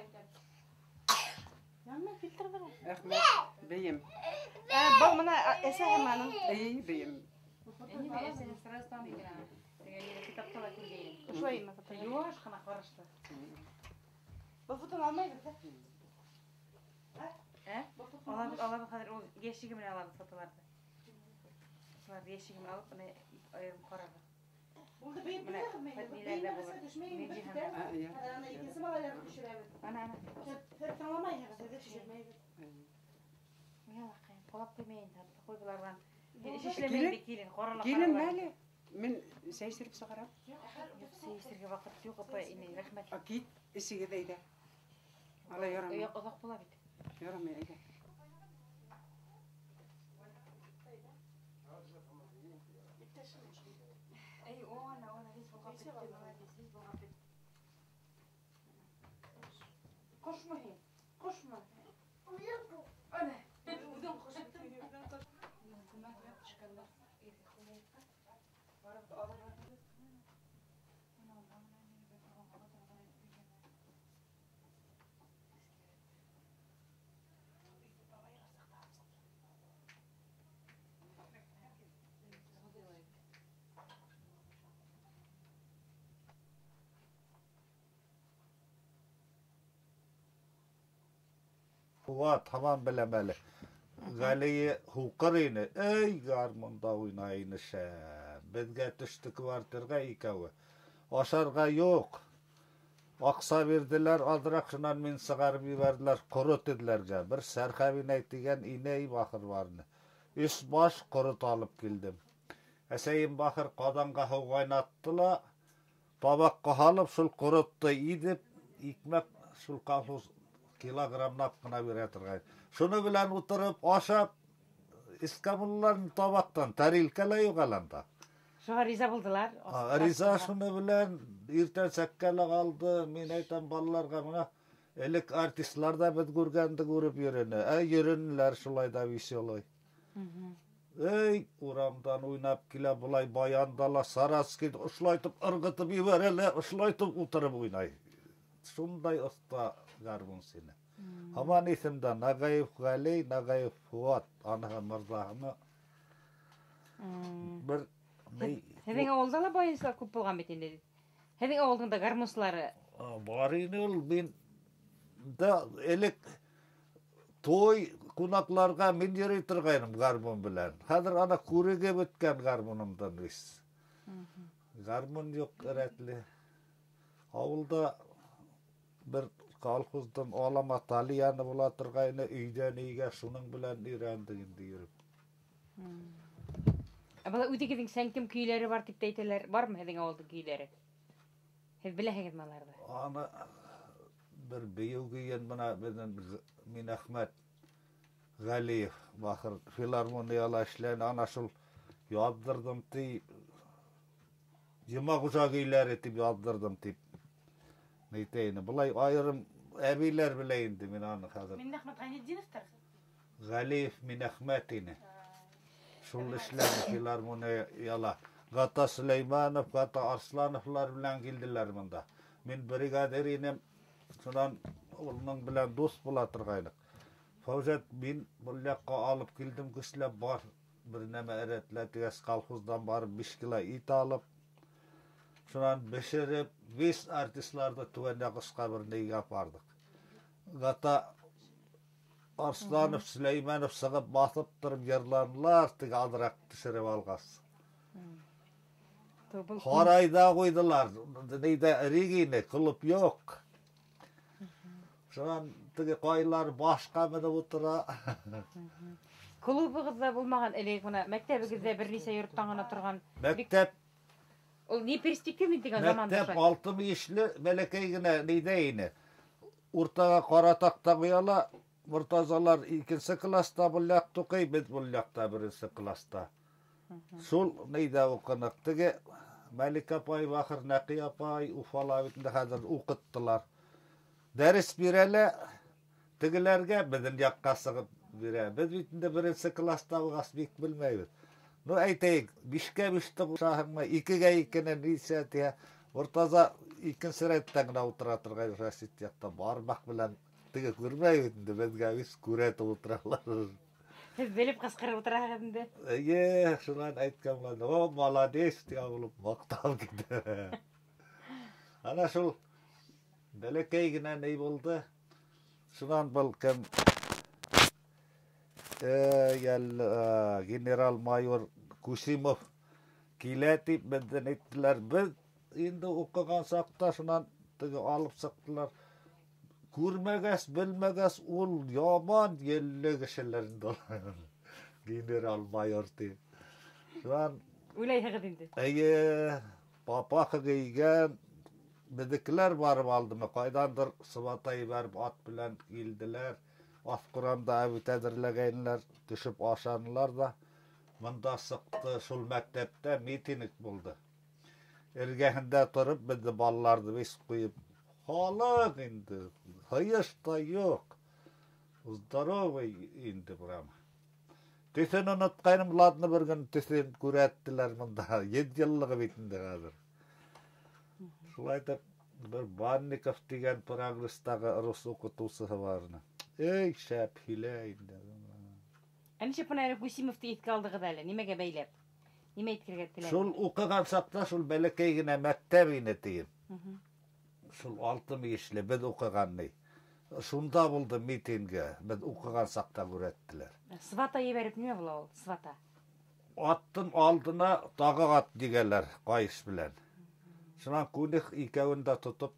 Янма фильтр бар. Әхмәт, бейем. Был мына әсәһе аның. Эйе, бейем. Әсәһе сразу таный генә. Теге китапта ла күргәйнем. Ошолаймы? Юаш ҡына ҡарашлы. Был фотоны алмайбыҙ, ә? Ә? Алабыҙ, алабыҙ хәҙер ул йәшеге менән алабыҙ фотоларҙы. Шуларҙы йәшеге менән алып, бына айырым ҡарарбыҙ. Булды, бейеп Мына бейеп төшмәйем, бер китә. Хәҙер ана икенсе малайларҙы төшөрәбеҙ. Ана, ана. Һеҙ тыңламайһығыҙ, һеҙҙе төшөрмәйбеҙ. Ялаҡайым, ҡолап ҡуймай инде, хатта ҡуй быларҙан. Эш эшләмәй инде килен, ҡарала Килен ҡарала. әле. Мин сәй эсереп сығарам. Юҡ, сәй эсергә ваҡыт юҡ, апай, инәй, рәхмәт. Кит, эсегеҙ әйҙә. Алай ярамай. Ояҡ оҙаҡ була бит. Ярамай, әйҙә. Эй, она, она, весь болғап бөттө, молодец, весь болғап бөттө. Ҡошма һин, ҡошма. Ана, үҙең ҡошоп тор. Уға тамам беләм әле. Ғәлие һуҡыр ине. Эй, гармунда уйнай ине шәп. Беҙгә төштө квартирға икәүе. Ашарға юҡ. Аҡса бирҙеләр, аҙыраҡ шунан мин сығарып ебәрҙеләр, ҡорот эҙләргә. Бер Сәрхәбинәй тигән инәй бахыр бар ине. 3 баш ҡорот алып килдем. Әсәйем бахыр ҡаҙанға һыу ҡайнатты ла, табаҡҡа һалып, шул ҡоротто иҙеп, икмәк шул колхоз килограммлап ҡына бирә торғайны. Шуны белән ултырып, ашап, эскәмулларын табаҡтан, тарилка ла юҡ әле анда. Шуға риза булдылар. Риза шуны белән иртән сәккә лә ҡалды. Мин әйтәм балаларға, мына элек артистлар ҙа беҙ күргәнде күреп йөрөнө. Ә йөрөнөләр шулай ҙа веселый. Эй, урамдан уйнап килә, былай баянда ла Саратский ошолайтып ырғытып ебәрә лә, ошолайтып ултырып уйнай. Шундай оҫта гармунсы ине. Һаман иҫемдә Нағаев Ғәли, Нағаев Фуат, аныһы Мырҙаһымы. Бер ни Һеҙҙең ауылда ла баянсылар күп булған бит инде. Һеҙҙең ауылдың да гармунсылары бар ине ул. Мин дә элек туй ҡунаҡларға мин йөрөй торғайным гармун белән. Хәҙер ана күрегеп бөткән гармунымдан вис. Гармун юҡ рәтле. Ауылда бер колхоздан алама тальяны була торғайны, өйҙән өйгә шуның белән өйрәндек инде йөрөп. Ә бала үҙегеҙҙең сәнкем көйләре бар тип тә әйтәләр. Бармы һеҙҙең ауылдың көйләре? Һеҙ беләһегеҙме уларҙы? Аны бер бейеү көйөн бына беҙҙең Минәхмәт Ғәлиев бахыр филармонияла эшләне, ана шул яҙҙырҙым ти, Йомағужа көйләре тип яҙҙырҙым тип. Нейтәйне, былай айырым әбейләр белә инде мин аны хәҙер. Минәхмәт Ғәйнетдиновтар? Ғәлиев Минәхмәт ине. Шул эшләне филармонияла. Гата Сөләймәнов, Гата Арслановлар белән килделәр монда. Мин бригадир инем, шунан уның белән дуҫ була торғайныҡ. Фәүзәт, мин был яҡҡа алып килдем, көсләп бар, бер нәмә рәтлә тигәс, колхоздан барып 5 кило ит алып, шунан бешереп, 5 артистларҙы түбән яҡ бер нигә апарҙыҡ. Гата Арсланов, Сөләймәнов сығып баҫып тороп йырланылар, теге аҙыраҡ төшөрөп алғас. Һарайҙа ҡуйҙылар, нейҙә ригине, клуб юҡ. Шунан теге ҡайлар башҡа менеп ултыра. Клубығыҙ ҙа булмаған элек, бына мәктәбегеҙҙә бер нисә йорттан ғына торған. Мәктәп Ул ни перспективный тигән заманда Мәктәп шулай. алты мөйөшлө бәләкәй генә нейҙә ине. Уртаға ҡара таҡта ҡуя ла, Мортазалар икенсе класста был яҡта уҡый, беҙ был яҡта беренсе класста. Шул нейҙә уҡыныҡ. Теге Мәликә апай, бахыр Нәҡи апай Уфала бит инде хәҙер уҡыттылар. Дәрес бирә лә, тегеләргә беҙҙең яҡҡа сығып бирә. Беҙ бит инде беренсе класста булғас бик белмәйбеҙ. Ну, әйтәйек, бишкә биште ҡушаһыңмы, икегә икене нисә тиһә, Мортаза икенсе рәттән генә ултыра торған Рәшит яҡта бармаҡ белән теге күрмәй бит инде, беҙгә бис күрәтеп ултыралар. Һеҙ белеп ҡысҡырып ултыраһығыҙ инде. Эйе, шунан әйткән булған, о, молодец, тигән булып маҡтап китә. Ана шул бәләкәй генә ни булды. Шунан был кем, генерал-майор Кусимов килә тип беҙҙән әйттеләр. Беҙ инде уҡыған саҡта шунан теге алып сыҡтылар. Күрмәгәс, белмәгәс, ул яман елле кешеләр инде ул. Генерал-майор тип. Шунан Уйлайһығыҙ инде. Эйе, папаха кейгән, беҙҙекеләр барып алдымы, ҡайҙандыр сыбата ебәреп ат белән килделәр. Аҫ ҡоранда әбит әҙерләгәйнеләр, төшөп ашанылар ҙа. Мында сыҡты, шул мәктәптә митинг булды. Эргәһендә тороп, беҙҙе балаларҙы бис ҡуйып, халыҡ инде, һыйыш та юҡ. Здоровый инде прямо. Төҫөн онотҡайным, ладно, бер көн төҫөн күрәттеләр мында. 7 йыллығы бит инде хәҙер. Шулай итеп, бер Банников тигән прогресстағы рус уҡытыусыһы бар ине. Эй, шәп һөйләй инде. Ә нисек бына әле Кусимовты иҫкә алдығыҙ әле? Нимәгә бәйләп? Нимә әйтергә теләдегеҙ? Шул уҡыған саҡта шул бәләкәй генә мәктәп ине тием. Шул алты мөйөшлө беҙ уҡыған ни. Шунда булды митингы, беҙ уҡыған саҡта күрәттеләр. Свата ебәреп нимә була ул? Свата. Аттың алдына тағы ат дигәләр ҡайыш белән. Шунан күнех икәүен дә тотоп,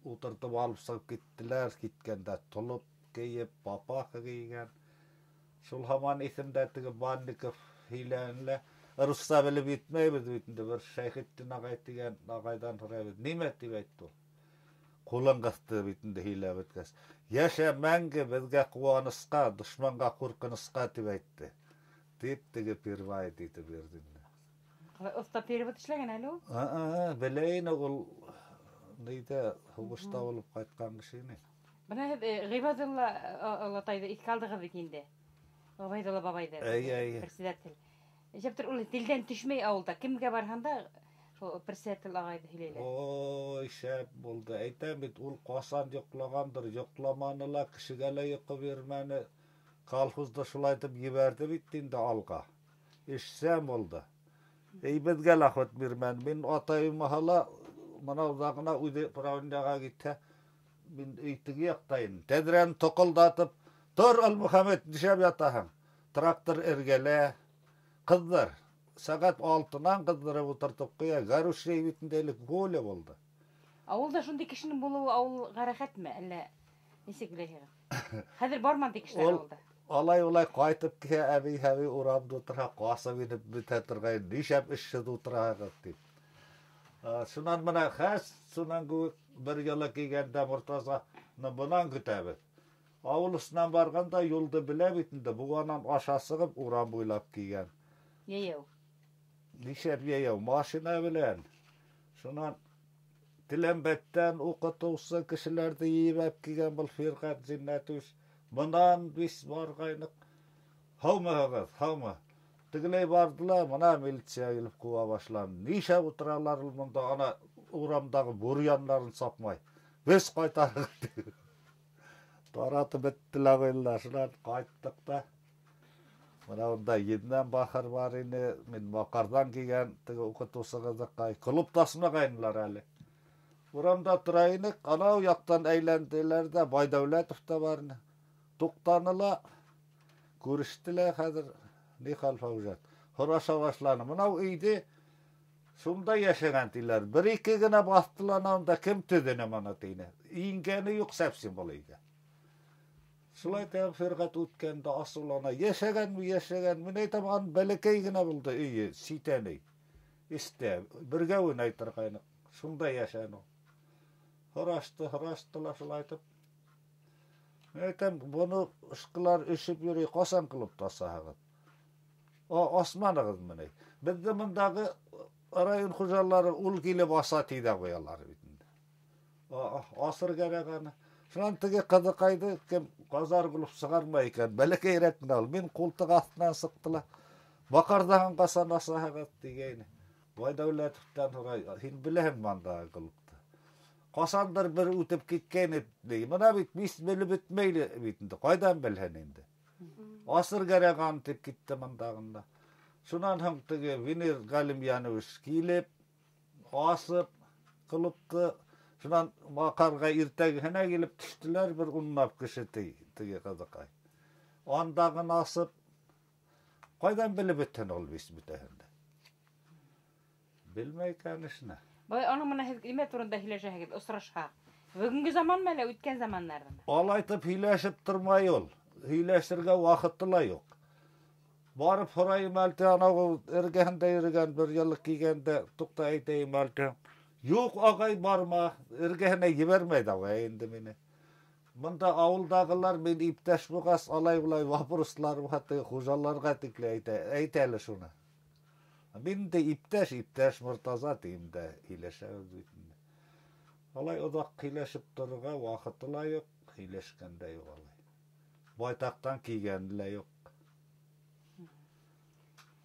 ултыртып алып сығып киттеләр. Киткәндә толоп кейеп, папаха кейгән. Шул һаман иҫемдә теге Банников һөйләне лә. Русса белеп етмәйбеҙ бит инде, бер Шәйхетдин ағай тигән ағайҙан һорайбыҙ. Нимә тип әйтте ул? Ҡулын ҡыҫты бит инде һөйләп бөткәс. Йәшә мәңге беҙгә ҡыуанысҡа, дошманға ҡурҡынысҡа тип әйтте. Тип теге первайт итеп бирҙе инде. Ҡалай оҫта перевод эшләгән әле ул? Белә ине ул, нейҙә һуғышта булып ҡайтҡан кеше ине. Бына һеҙ Ғибәҙулла олатайҙы иҫкә алдығыҙ бит инде. Ғөбәйҙулла бабайҙы. Әй. Председатель. Нисәптер ул телдән төшмәй ауылда. Кемгә барһаң да шул председатель ағайҙы һөйләйләр. Ой, шәп булды. Әйтәм бит, ул ҡасан йоҡлағандыр, йоҡламаны ла, кешегә лә йоҡо бирмәне. Колхозды шулай итеп ебәрҙе бит инде алға. Эшсән булды. Эй, беҙгә лә хат бирмәне. Мин атайым ла мына уҙағына үҙе правнияға китһә, мин өй теге яҡта инем. Тәҙрәне тоҡолдатып, тор, Алмөхәмәт, нишләп ятаһың? Трактор эргәлә. Ҡыҙҙар, сәғәт 6-нан ҡыҙҙырып ултыртып ҡуя. Гарушей бит инде элек Голя булды. Ауылда шундай кешенең булыуы ауылға рәхәтме, әллә нисек беләһегеҙ? Хәҙер бармы андай кешеләр Ул ауылда? Алай-улай ҡайтып килә, әбей-һәбей урамда ултыра, ҡасып инеп бөтә торғайны, нишләп эшһеҙ ултыраһығыҙ тип. Шунан бына хәс, шунан кеүек бер йылы килгәндә Мортазаны бынан көтәбеҙ. Ауыл өҫтөнән барғанда юлды белә бит инде, буғанан аша сығып урам буйлап килгән. Йәйәү. Нишләп йәйәү? Машина белән. Шунан Теләмбәттән уҡытыусы кешеләрҙе йыйып килгән был Фирҡәт Зиннәтович. Бынан бис барғайныҡ. Һаумыһығыҙ, һаумы? Тегеләй барҙылар, бына милиция килеп ҡыуа башланы. Нишләп ултыралар ул бында, ана урамдағы бурьяннарын сапмай. Беҙ ҡайтарҙыҡ тип. Таратып бөттөләр ҡуйҙылар. Шунан ҡайттыҡ та. Бына унда Еднән бахыр бар ине, мин Маҡарҙан килгән теге уҡытыусы ҡыҙыҡай. Клубта асмағайнылар әле. Урамда тора инек, анау яҡтан әйләнделәр ҙә, Байдәүләтов та бар ине. Туҡтаны ла, күреште лә хәҙер ни хәл Фәүзәт. Һораша башланы. Мынау өйҙе шунда йәшәгән тиләр. Бер-ике генә баҫтылар, унда кем төҙөнө мына тине. Ингәне юҡ сәпсин был өйгә. Шулай итеп Фирғәт үткәндә асыулана. Йәшәгәнме, йәшәгән. Мин әйтәм, ан бәләкәй генә булды өйө, ситән өй. Эстә, бергә уйнай торғайныҡ. Шунда йәшәне ул. Һорашты, һорашты ла шулай итеп. Мин әйтәм, быны ышҡылар өшөп йөрөй, ҡасан ҡылып тасаһығыҙ? Асманығыҙмы ни? Беҙҙе мындағы район хужалары ул килеп аса ти ҙә ҡуялар бит инде. Асыр кәрәк аны. Шунан теге ҡыҙыҡайҙы кем ҡазар булып сығармай икән, бәләкәйерәк кенә ул. Мин ҡултыҡ аҫтынан сыҡты ла. Баҡарҙаһың ҡасан асаһығыҙ тигәйне. Байдәүләтовтан һорай, һин беләһеңме андағы клубты? Ҡасандыр бер үтеп киткәйне ти. Бына бит бис белеп бөтмәй бит инде. Ҡайҙан белһен инде? Асыр кәрәк аны тип китте мындағында. Шунан һуң теге Венер Ғәлимйәнович килеп, асып клубты. Шунан Маҡарға иртәгеһенә килеп төштөләр бер унлап кеше теге ҡыҙыҡай. Андағын асып, ҡайҙан белеп бөтһөн ул бис бөтәһен дә? Белмәй кәнешне. Бай, аның менән һеҙ нимә турында һөйләшәһегеҙ, осрашһаҡ? Бөгөнгө заманмы әллә үткән замандарҙамы? Алайтып һөйләшеп тормай ул. Һөйләшергә ваҡыты ла юҡ. Барып һорайым әле, анау эргәһендә йөрөгән бер йыллыҡ кигәндә, туҡта әйтәйем әле. Юҡ, ағай, барма, эргәһенә ебәрмәй ҙә ағай инде мине. Бында ауылдағылар мин иптәш булғас, алай-былай вопрослар бар, хужаларға тикле әйтә, әйтә әле шуны. Мин дә иптәш, иптәш Мортаза тием дә һөйләшәбеҙ бит инде. Алай оҙаҡ һөйләшеп торорға ваҡыты ла юҡ, һөйләшкән дә юҡ алай. Байтаҡтан килгәне лә юҡ.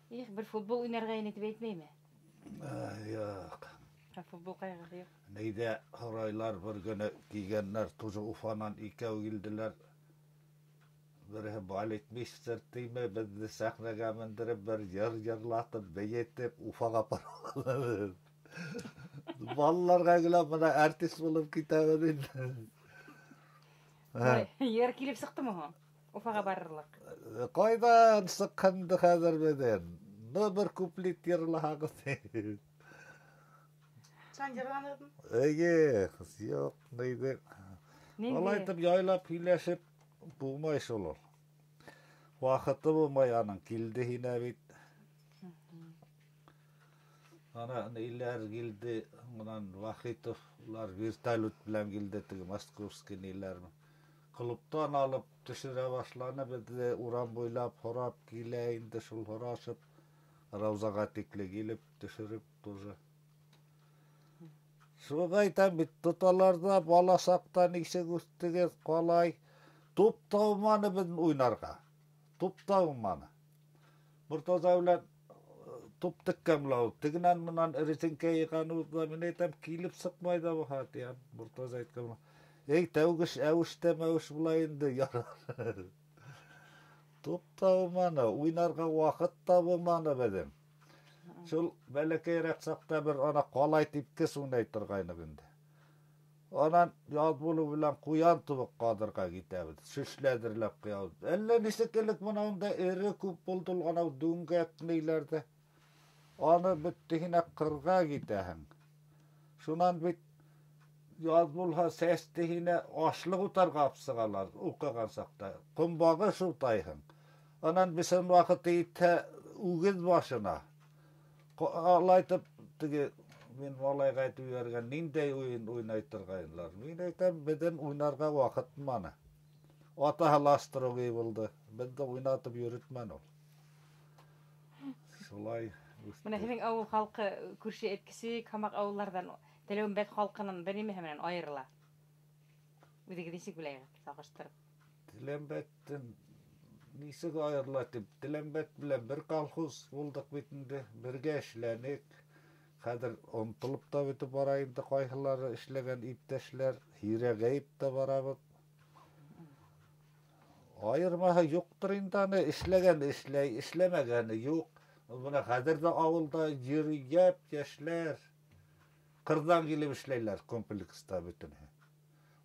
Их, бер футбол уйнарға ине тип әйтмәйме? Ай, юҡ. Һә, футбол ҡайғыһы юҡ. Нейҙә һорайлар бер көнө килгәндәр, тоже Уфанан икәү килделәр. Береһе балетмейстер тиме, беҙҙе сәхнәгә мендереп, бер йыр йырлатып, бейетеп, Уфаға апаралар. Балаларға килә, бына артист булып китәбеҙ инде. Ой, йыр килеп сыҡтымы һуң? Уфаға барырлыҡ. Ҡайҙан сыҡҡанды хәҙер беҙҙән? Ну, бер куплет йырлаһағыҙ. Сан йырланығыҙмы? Эйе, юҡ, нейҙе. Ниндәй? Алай итеп яйлап һөйләшеп булмай шул ул. Ваҡыты булмай аның, килде һинә бит. Ана ниләр килде, унан Вахитов, улар вертолет белән килде, теге московский ниләр. Клубтан алып төшөрә башланы, беҙҙе урам буйлап һорап килә инде шул һорашып, Раузаға тикле килеп төшөрөп тоже. Шуға әйтәм бит, тоталар да бала саҡта нисек үҫтегеҙ, ҡалай. Туп тауманы беҙ уйнарға. Туп та булманы. Мортаза белән туп теккән була. Тегенән менән резинка йыйган ул да, мин әйтәм, килеп сыҡмай да буһа, тигән. Мортаза әйткән була. Эй, тәүгеш әүештә мәүеш була инде, ярар. Туп та булманы, уйнарға ваҡыт та булманы беҙҙең. Шул бәләкәйерәк саҡта бер ана ҡалай типкес уйнай торғайныҡ инде. Анан яҙ булыу белән ҡуян тубыҡ ҡаҙырға китәбеҙ, шөшләҙерләп ҡуябыҙ. Әллә нисек элек бына унда эре күп булды ул анау дүңгәк ниләрҙе. Аны бөттө һинә ҡырға китәһең. Шунан бит яҙ булһа сәсте һинә ашлыҡ утарға алып сығалар уҡыған саҡта. Ҡомбағыш утайһың. Анан бесән ваҡыты етһә үгеҙ башына. Алайтып теге мин малайға әйтеп ебәргән, ниндәй уйын уйнай торғайнылар. Мин әйтәм, беҙҙең уйнарға ваҡыт булманы. Атаһы ла строгий булды. Беҙҙе уйнатып йөрөтмәне ул. Шулай үҫте. Бына һеҙҙең ауыл халҡы күрше Эткесе, Камаҡ ауылдарҙан Теләүембәт халҡынан бер нимә менән айырыла? Үҙегеҙ нисек уйлайһығыҙ, сағыштырып? Теләүембәттән нисек айырыла тип, Теләүембәт белән бер колхоз булдыҡ бит инде, бергә эшләнек. Хәҙер онотолоп та бөтөп бара инде ҡайһылары эшләгән иптәшләр, һирәгәйеп тә барабыҙ. Айырмаһы юҡтыр инде аны, эшләгән эшләй, эшләмәгәне юҡ. Бына хәҙер ҙә ауылда йөрөйәп йәшләр ҡырҙан килеп эшләйләр комплекста бөтөнһө.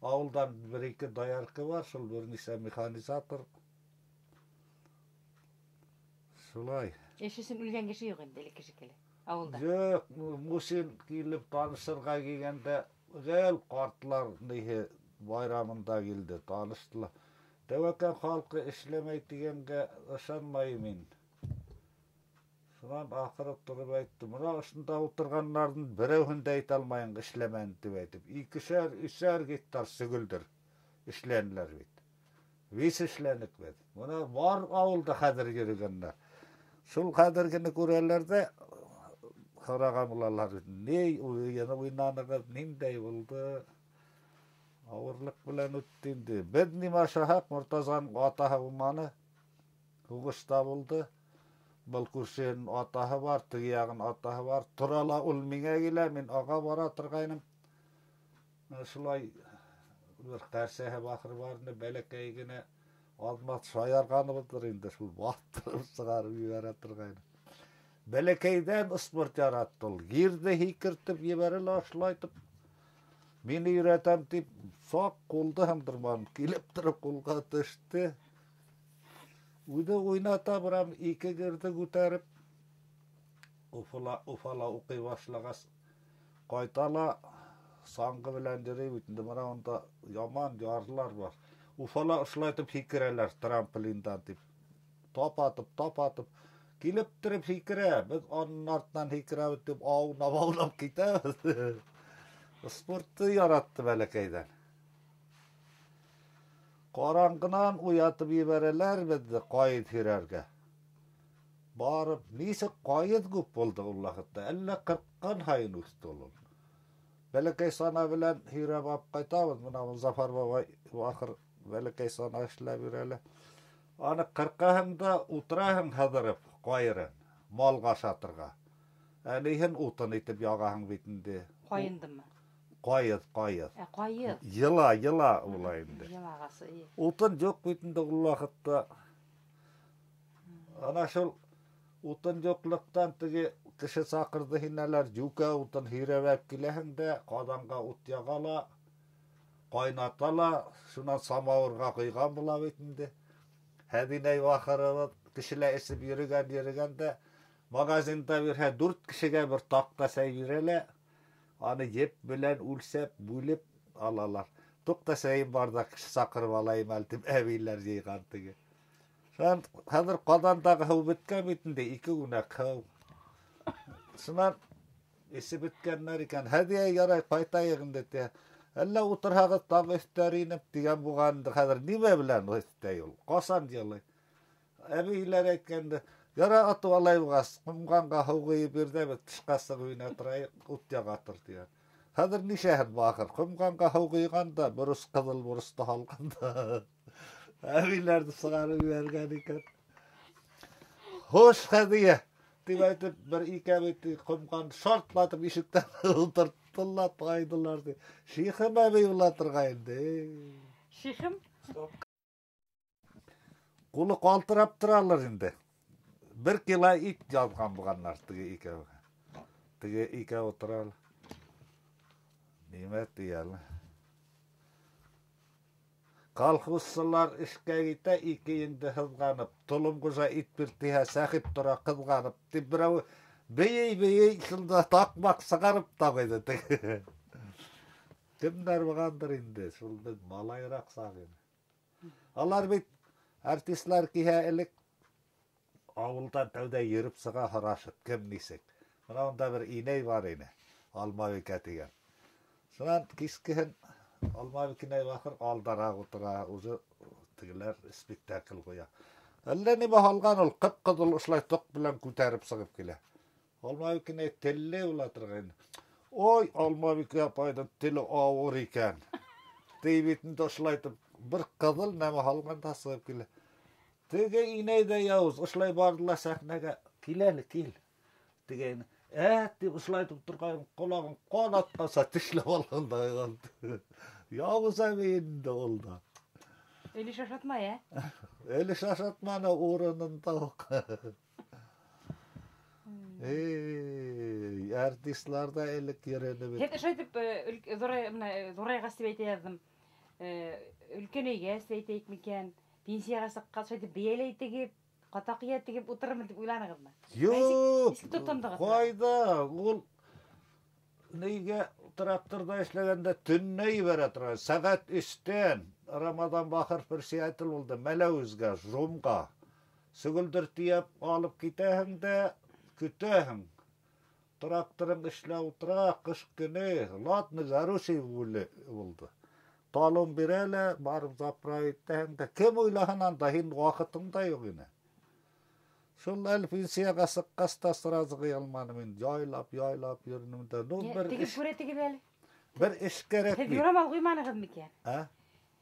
Ауылдан бер-ике доярка бар, шул бер нисә механизатор. Шулай. Эш өсөн үлгән кеше юҡ инде, элекке шикелле ауылда. Юҡ, Мусин килеп танышырға килгәндә гел ҡартлар ниһе байрамында килде, таныштылар. Тәүәккәл халҡы эшләмәй тигәнгә ышанмайым мин. Шунан ахыры тороп әйтте, бына ошонда ултырғандарҙың берәүһен дә әйтә алмайым эшләмәне тип әйтеп. Икешәр, өсәр гектар сөгөлдөр эшләнеләр бит. Вис эшләнек бит. Бына бар ауылда хәҙер йөрөгәндәр. Шул хәҙергене күрәләр ҙә һораған булалар. Ни уйын уйнанығыҙ, ниндәй булды? Ауырлыҡ белән үтте инде. Беҙ нимә ашаһаҡ, Мортазаның атаһы булманы. Һуғышта булды. Был күршенең атаһы бар, теге яғының атаһы бар. Тора ла ул миңә килә, мин аға бара торғайным. Шулай бер ҡәрсәһе бахыр бар ине, бәләкәй генә аҙмаҫ шаярғаныбыҙҙыр инде, шул баҫтырып сығарып ебәрә торғайны. Бәләкәйҙән спорт яратты ул. Ерҙе һикертеп ебәрә лә шулайтып. Мине өйрәтәм тип, саҡ ҡулды һындырманым, килеп тороп ҡулға төштө. Үҙе уйната барам, ике герҙе күтәреп, Уфала уҡый башлағас, ҡайта ла саңғы белән йөрөй бит инде, бына унда яман ярлар бар. Уфала ошолайтып һикерәләр трамплиндан тип. Тап атып, тап атып, килеп тороп һикерә. Беҙ уның артынан һикерәбеҙ тип аунап, аунап китәбеҙ. Спортты яратты бәләкәйҙән. Ҡараңғынан уятып ебәрәләр беҙҙе ҡайыт һирәргә. Барып, нисек ҡайыт күп булды ул ваҡытта, әллә ҡырҡҡан һайын үҫте ул. Бәләкәй сана белән һирәп алып ҡайтабыҙ. Бына Зафар бабай ахыр бәләкәй сана эшләп бирә. Аны ҡырҡаһың да ултыраһың һыҙырып ҡайырын, малға ашатырға. Әлиһен утын итеп яғаһың бит инде. Ҡайындымы? Ҡайыҙ, ҡайыҙ. Ә, ҡайыҙ. Йыла, йыла була инде. Йыла ағасы, ие. Утын юҡ бит инде ул ваҡытта. Ана шул утын юҡлыҡтан теге кеше саҡырҙы һинәләр, йүкә утын һирәп киләһең дә, ҡаҙанға ут яға ла, ҡайната ла, шунан самауырға ҡойған була бит инде. Хәҙинәй бахырыбыҙ кешеләр эсеп йөрөгән, йөрөгән дә, магазинда бирһә, 4 кешегә бер таҡта сәй бирә лә, аны еп белән үлсәп, бүлеп алалар. Туҡта сәйем бар ҙа, кеше саҡырып алайым әле тип әбейләр йыйған теге. Шунан хәҙер ҡаҙандағы һыу бөткән бит инде, 2 күнәк һыу. Шунан эсеп бөткәндәр икән. Хәҙиә, ярай, ҡайтайыҡ инде, ти. Әллә ултырһағыҙ тағы өҫтәр инеп тигән булған инде. Хәҙер нимә белән өҫтәй ул? Ҡасан йылый? Әбейләр әйткәнде, ярай, атып алай булғас, ҡомғанға һыу ҡойоп бир ҙә, беҙ тышҡа сығып уйнай торайыҡ, ут яға тор тигән. Хәҙер нисәһен бахыр, ҡомғанға һыу ҡойған да, борос ҡыҙыл боросто һалған да. Әбейләрҙе сығарып ебәргән икән. Хуш, Хәҙиә! Тип әйтеп, бер икәү ҡомған шартлатып ишектән ултырттылар, тайҙылар. Шихым әбей була торған инде. Шихым? Ҡулы ҡалтырап торалар инде. 1 кило ит яҙған булғандар теге икәүгә. Теге икәү ултыра. Нимә тияле? Колхозсылар эшкә китә, ике инде һыҙғанып, толом ҡужа ит биртиһә, сәхип тора ҡыҙғанып, тип берәү бейей-бейей шунда таҡмаҡ сығарып та ҡуйҙы. Кемдәр булғандыр инде, шул беҙ малайыраҡ саҡ ине. Алар бит артистлар киһә элек ауылдан тәүҙә йөрөп сыға һорашып, кем нисек. Бына унда бер инәй бар ине, Алмабикә тигән. Шунан кискеһен Алмабикә бахыр алдараҡ ултыра, уже тегеләр спектакль ҡуя. Әллә нимә һалған ул, ҡып-ҡыҙыл ошолай тоҡ белән күтәреп сығып килә. Алмабикә телле була торғайны. Ой, Алмабикә апайҙың теле ауыр икән. Тей бит инде ошолайтып бер ҡыҙыл нәмә һалған да сығып килә. Теге инәй ҙә яуыз, ошолай барҙы ла сәхнәгә, кил әле, кил. Теге инәй, тип ошолайтып торған, ҡолағын ҡан атҡанса тешләп алған да ҡалды. Яуыз әбей инде ул да. Өлөш ашатмай, ә? Өлөш ашатманы урынында уҡ. Эй, артистлар ҙа элек йөрөнө бит. Һеҙ ошолайтып, ҙурайғас тип әйтә яҙҙым. Өлкәнәйгәс тип әйтәйек микән? Пенсияға сыҡҡас шулайтып бейәләй тегеп, ҡатаҡия тегеп ултырырмын тип уйланығыҙмы? Юҡ. Нисек тотондоғоҙ? Ҡайҙа? Ул нигә тракторҙа эшләгәндә төнлә ебәрә торған. Сәғәт 3-тән Рамаҙан бахыр председатель булды. Мәләүезгә, Жумға. Сөгөлдөр тейәп алып китәһең дә көтәһең. Тракторың эшләп ултыра, ҡыш көнө, ладно, горючий булды. Талон бирә лә, барып заправить итәһең дә. Кем уйлаһын анда, һин ваҡытың да юҡ ине. Шул әле пенсияға сыҡҡас та сразу ҡыя алманым инде. Яйлап, яйлап йөрөнөм дә. Ну, Йә, бер тегеп эш күрә тегеп әле. Бер эш кәрәк Һеҙ бит. юрамал ҡуйманығыҙ микән? Ә?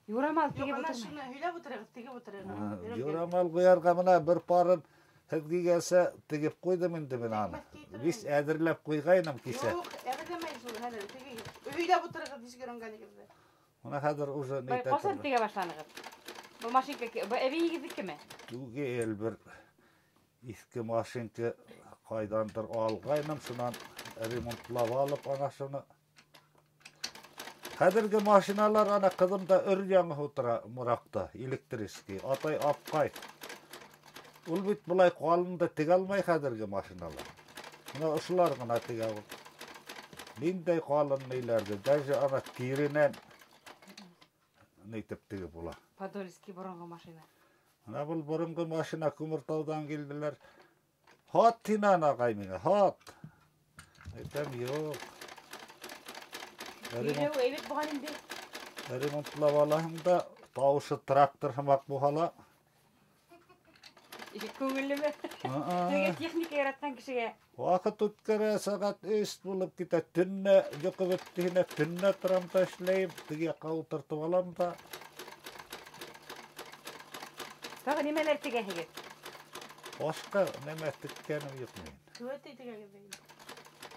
Юрамал Юҡ, тегеп ана ултырмай. шуны һөйләп ултырығыҙ, тегеп ултырығыҙ. Ә, юрамал ҡуярға бына бер парын һеҙ килгәнсә тегеп ҡуйҙым инде мин аны. Текмәҫ кейтерем. Вис әҙерләп ҡуйғайным кисә. Юҡ, әҙерләмәй шул, хәҙер тегегеҙ. Һөйләп ултырығыҙ, нисек өйрәнгәнегеҙҙе. Бына хәҙер уже Бай, нитә ҡасан торҙо. тегә башланығыҙ? Был машинка был әбейегеҙҙекеме? Түгел, бер иҫке машинка ҡайҙандыр алғайным, шунан ремонтлап алып ана шуны. Хәҙерге машиналар ана ҡыҙым да өр яңы ултыра Мораҡта, электрический. Атай апҡай. Ул бит былай ҡалын да тегә алмай хәҙерге машиналар. Бына ошолар ғына тегә ул. Ниндәй ҡалын ниләрҙе, даже ана тиренән нитеп тегеп була. Подольский боронғо машина. Бына был боронғо машина Күмертауҙан килделәр. Һат тинән ағай миңә, һат. Әйтәм, юҡ. Һөйләү әйбәт булған инде. Ремонтлап алаһың да, тауышы трактор һымаҡ булһа ла. Күңеллеме? А-а. Теге техника яратҡан кешегә. Ваҡыт үткәрә, сәғәт 3 булып китә. Төнлә йоҡо бөттө һине, төнлә торам да эшләйем, теге яҡҡа ултыртып алам да. Тағы нимәләр тегәһегеҙ? Башҡа нәмә теккәнем юҡ минең. Түбәтәй тегәгеҙ инде.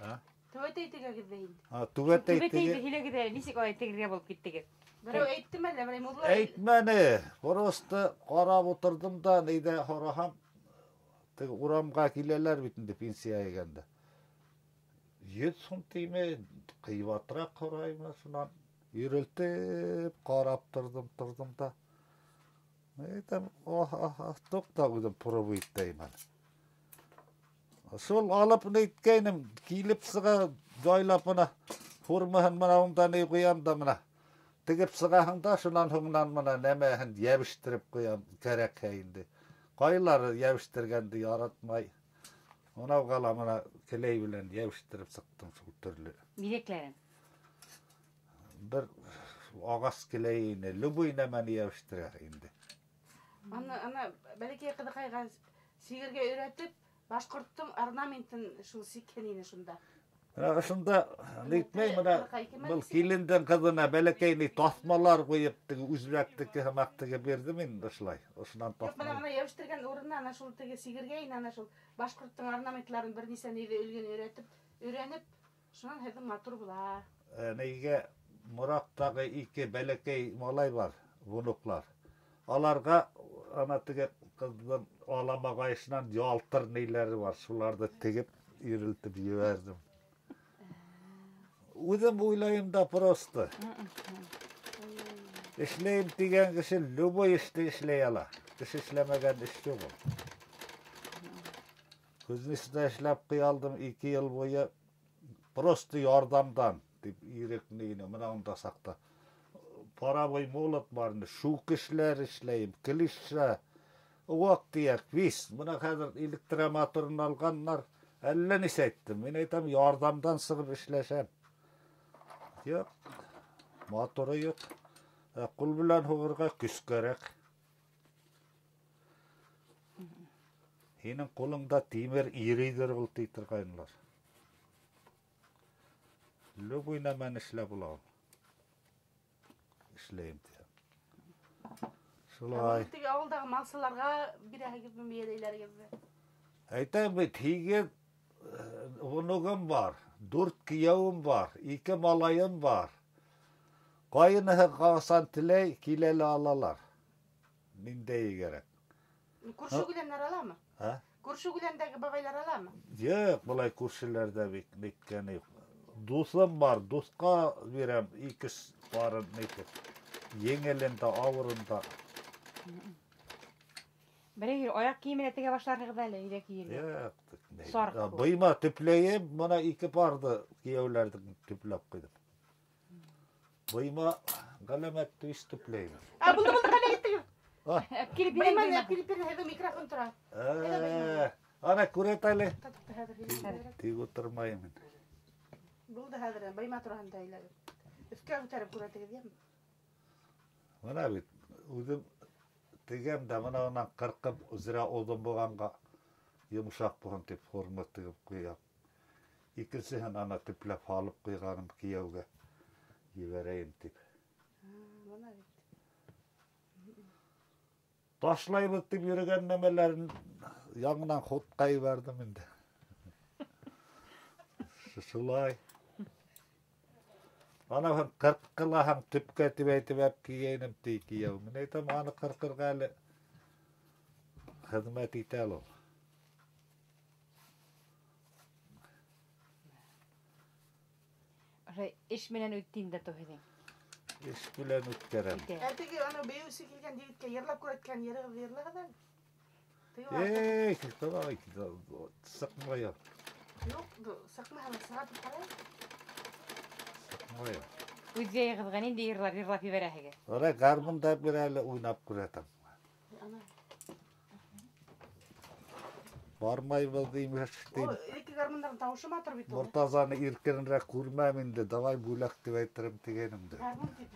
А? Түбәтәй тегәгеҙ инде. А, түбәтәй Түбәтәйҙе теге. һөйләгеҙ әле, нисек алай тегергә булып киттегеҙ? Берәү әйттеме әллә, берәй мулла? Әйтмәне. Просто ҡарап ултырҙым да, нейҙә һораһам, теге урамға киләләр бит инде пенсия йыйғанда. 100 һум тиме, ҡыйбатыраҡ һораймы, шунан йөрөлтөп ҡарап торҙом, торҙом да. Әйтәм, ох, ох, ох, туҡта үҙем пробуй итәйем әле. Шул алып нейткәйнем, килеп сыға, яйлап бына формаһын бына унда ни ҡуям да бына. Тегеп сығаһың да, шунан һуңынан бына нәмәһен йәбештереп ҡуям, кәрәкһә инде. Ҡайһылары йәбештергәнде яратмай. Унау ҡала бына келәй белән йәбештереп сыҡтым шул төрлө. Биҙәкләрен? Бер ағас келәй ине, любой нәмәне йәбештерә инде. Ана, ана, бәләкәй ҡыҙыҡайға сигергә өйрәтеп, башҡорттоң орнаментын шул сиккән ине шунда. Ошонда нитмәй менә был килендең ҡыҙына бәләкәй ни таҫмалар ҡуйып теге үзбәктеке һымаҡ теге бирҙем инде ошолай. Ошонан таҫма. Бына бына йәбештергән урынына ана шул теге сигергә ине, ана шул башҡорттоң орнаментларын бер нисә ниҙе өлгөн өйрәтеп, өйрәнеп, шунан һеҙҙең матур була. Нейгә Мораҡтағы ике бәләкәй малай бар, внуклар. Аларға ана теге ҡыҙҙың алама ҡайышынан ялтыр ниләре бар, шуларҙы тегеп ирелтеп ебәрҙем. Үҙем уйлайым да просто. Эшләйем тигән кеше любой эште эшләй ала. Кеше эшләмәгән эш юҡ ул. Кузнецта эшләп ҡуя алдым 2 йыл буйы просто ярҙамдан тип ирек нейне, мына унда саҡта. Паровой молот бар ине, шук эшләр эшләйем, клиша, ваҡ-төйәк, вис. Мына хәҙер электромоторын алғаннар, әллә нисә әйттем. Мин әйтәм, ярҙамдан сығып эшләшәм. Юҡ, моторы юҡ. Ҡул белән һуғырға көс кәрәк. Һинең ҡулыңда тимер ирейҙер ул ти торғайнылар. Любой нәмәне эшләп була ул. Эшләйем тиһәм. Шулай. Теге ауылдағы малсыларға бирәһегеҙме, бейәләйҙәрегеҙме? Әйтәм бит, 8 внугым бар, 4 кейәүем бар, 2 малайым бар. Ҡайыныһы ҡасан теләй, килә лә алалар. Ниндәйе кәрәк? Күрше күләннәр аламы? Ә? Күрше күләндәге бабайлар аламы? Юҡ, былай күршеләрҙә бит ниткәне юҡ. Дуҫым бар, дуҫҡа бирәм 2 парын нитеп. Еңелен дә, ауырын да. Берәй аяҡ кейеменә тегә башларһығыҙ әле, өйҙә кейергә. Юҡ, Сарыҡ күп. Быйма төпләйем, бына 2 парҙы кейәүләрҙе төпләп ҡуйҙым. Быйма ғәләмәт төс төпләйем. Ә, булды, булды, ҡайҙа киттегеҙ? Килеп бирәм, Быйманы быйма. килеп бирәм, һеҙҙең микрофон тора. Ана күрәт әле. Тотто хәҙер. Тик ултырмайым инде. Булды хәҙер, быйма тураһында һөйләгеҙ. Өҫкә күтәреп күрәтегеҙ, йәме? Бына бит, үҙем тегәм дә, бына унан ҡырҡып, зря оҙон булғанға йомшаҡ булһын тип форма тегеп ҡуям. Икенсеһен ана төпләп һалып ҡуйғаным кейәүгә ебәрәйем тип. Бына бит. Ташлайбыҙ тип йөрөгән нәмәләрен яңынан ходҡа ебәрҙем инде. Шулай. Ана һәм ҡырҡылаһаң төпкә тип әйтеп әп кейәйнем ти кейәү. Мин әйтәм, аны ҡырҡырға әле хеҙмәт итә ул. Ошо эш менән үтте инде һеҙҙең. Эш белән үткәрәм. Үтә. Ә теге ана бейеүсе килгән егеткә йырлап күрһәткән йырығыҙҙы йырлағыҙ әле. Теге Эй, давай, сыҡмай. Юҡ, сыҡмаһа сыға тип ҡарайым. Сыҡмай. Үҙ яйығыҙға ниндәй йырлар йырлап ебәрәһегеҙ? Ара гармунда бер әле уйнап күрәтәм. Ана. Бармайбыҙ имеш тим. Ул ике гармундарҙың тауышы матур бит ул. Мортазаны иркенрәк күрмәм инде, давай бүләк тип әйтерем тигәнем дә. Гармун тип.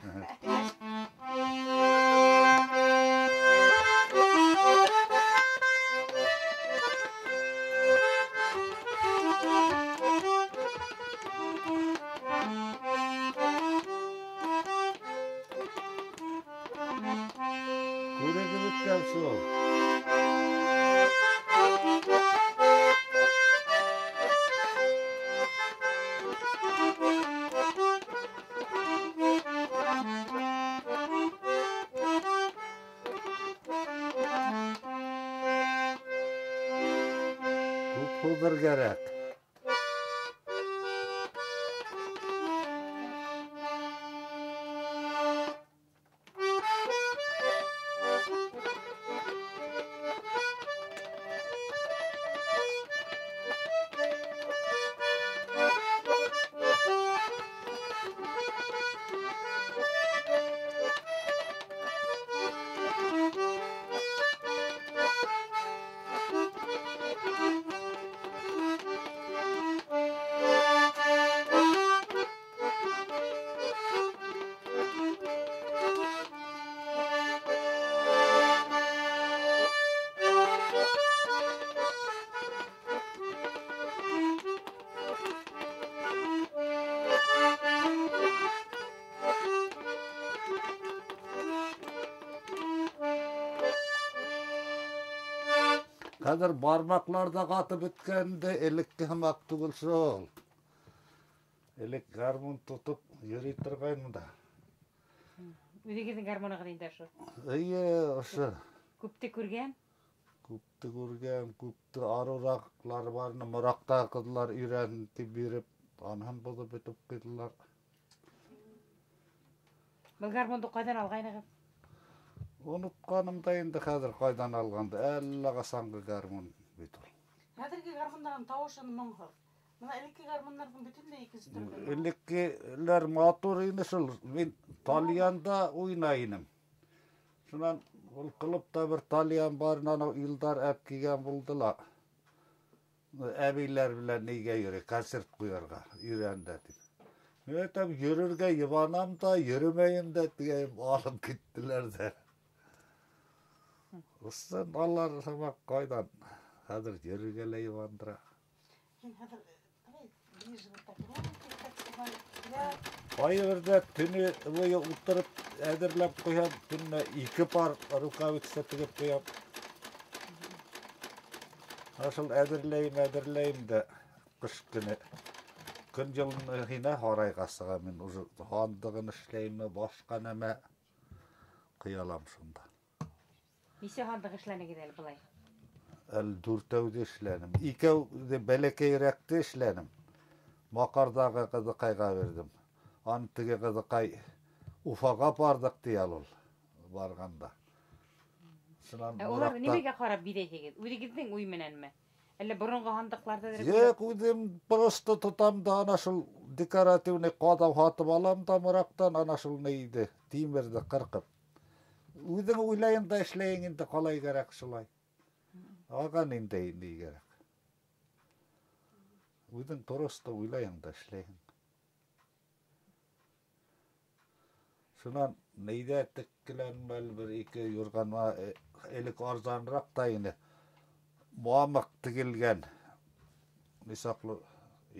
Күрегеп үткән шул. Күп һуҙыр кәрәк. Хәҙер бармаҡлар ҙа ҡатып бөткән инде, элекке һымаҡ түгел шул. Элек гармун тотоп йөрөй торғайным да. Үҙегеҙҙең гармунығыҙ инде ошо. Эйе, ошо. Күпте күргән? Күпте күргән, күпте арыураҡлар бар ине. Мораҡтағы ҡыҙҙар өйрән тип биреп, аныһын боҙоп бөтөп ҡуйҙылар. Был гармунды ҡайҙан алғайнығыҙ? Онотҡаным да инде хәҙер ҡайҙан алғанды. Әллә ҡасанғы гармун бит ул. Хәҙерге гармундарҙың тауышын моңһоҙ. Бына элекке гармундарҙың бөтөнләй икенсе төрлө. Элеккеләр матур ине шул. Мин тальянда уйнай инем. Шунан ул клубта бер тальян бар, анау Илдар әп килгән булды ла. Әбейләр белән нигә йөрөй, концерт ҡуярға өйрәнде тип. Мин әйтәм, йөрөргә йыбанам да, йөрөмәйем дә тигәйем, алып киттеләр ҙә. Ысын алар һымаҡ ҡайҙан хәҙер йөрөргә лә йыбандыра. Һин хәҙер, давай, ближе вот так, руки вот так снимай. Я Ҡайһы төнө буйы ултырып әҙерләп ҡуям, төнлә 2 пар рукавица тегеп ҡуям. Шул әҙерләйем, әҙерләйем дә ҡыш көнө. Көн йылыны һинә һарайға сығам мин, уже һандығын эшләйемме, башҡа нәмә ҡыялам шунда. Нисә һандыҡ эшләнегеҙ әле былай? Әле дүртәүҙе эшләнем. Икәүҙе бәләкәйерәкте эшләнем. Маҡарҙағы ҡыҙыҡайға бирҙем. Аны теге ҡыҙыҡай Уфаға барҙыҡ ти ул барғанда. Шунан Ә уларҙы Мораҡта нимәгә ҡарап биҙәйһегеҙ? Үҙегеҙҙең уй менәнме? Әллә боронғо һандыҡларҙа әҙерәк Юҡ, үҙем просто тотам да ана шул декоративный ҡаҙау һатып алам да Мораҡтан, ана шул нейҙе, тимерҙе ҡырҡып. Үҙең уйлайың да эшләйең инде, ҡалай кәрәк шулай. Аға ниндәй ни кәрәк. Үҙең просто уйлайың да эшләйһең. Шунан нейҙә теккеләнмәл бер ике юрғанма, элек арзаныраҡ та ине. Мамыҡ тегелгән. Нисаҡлы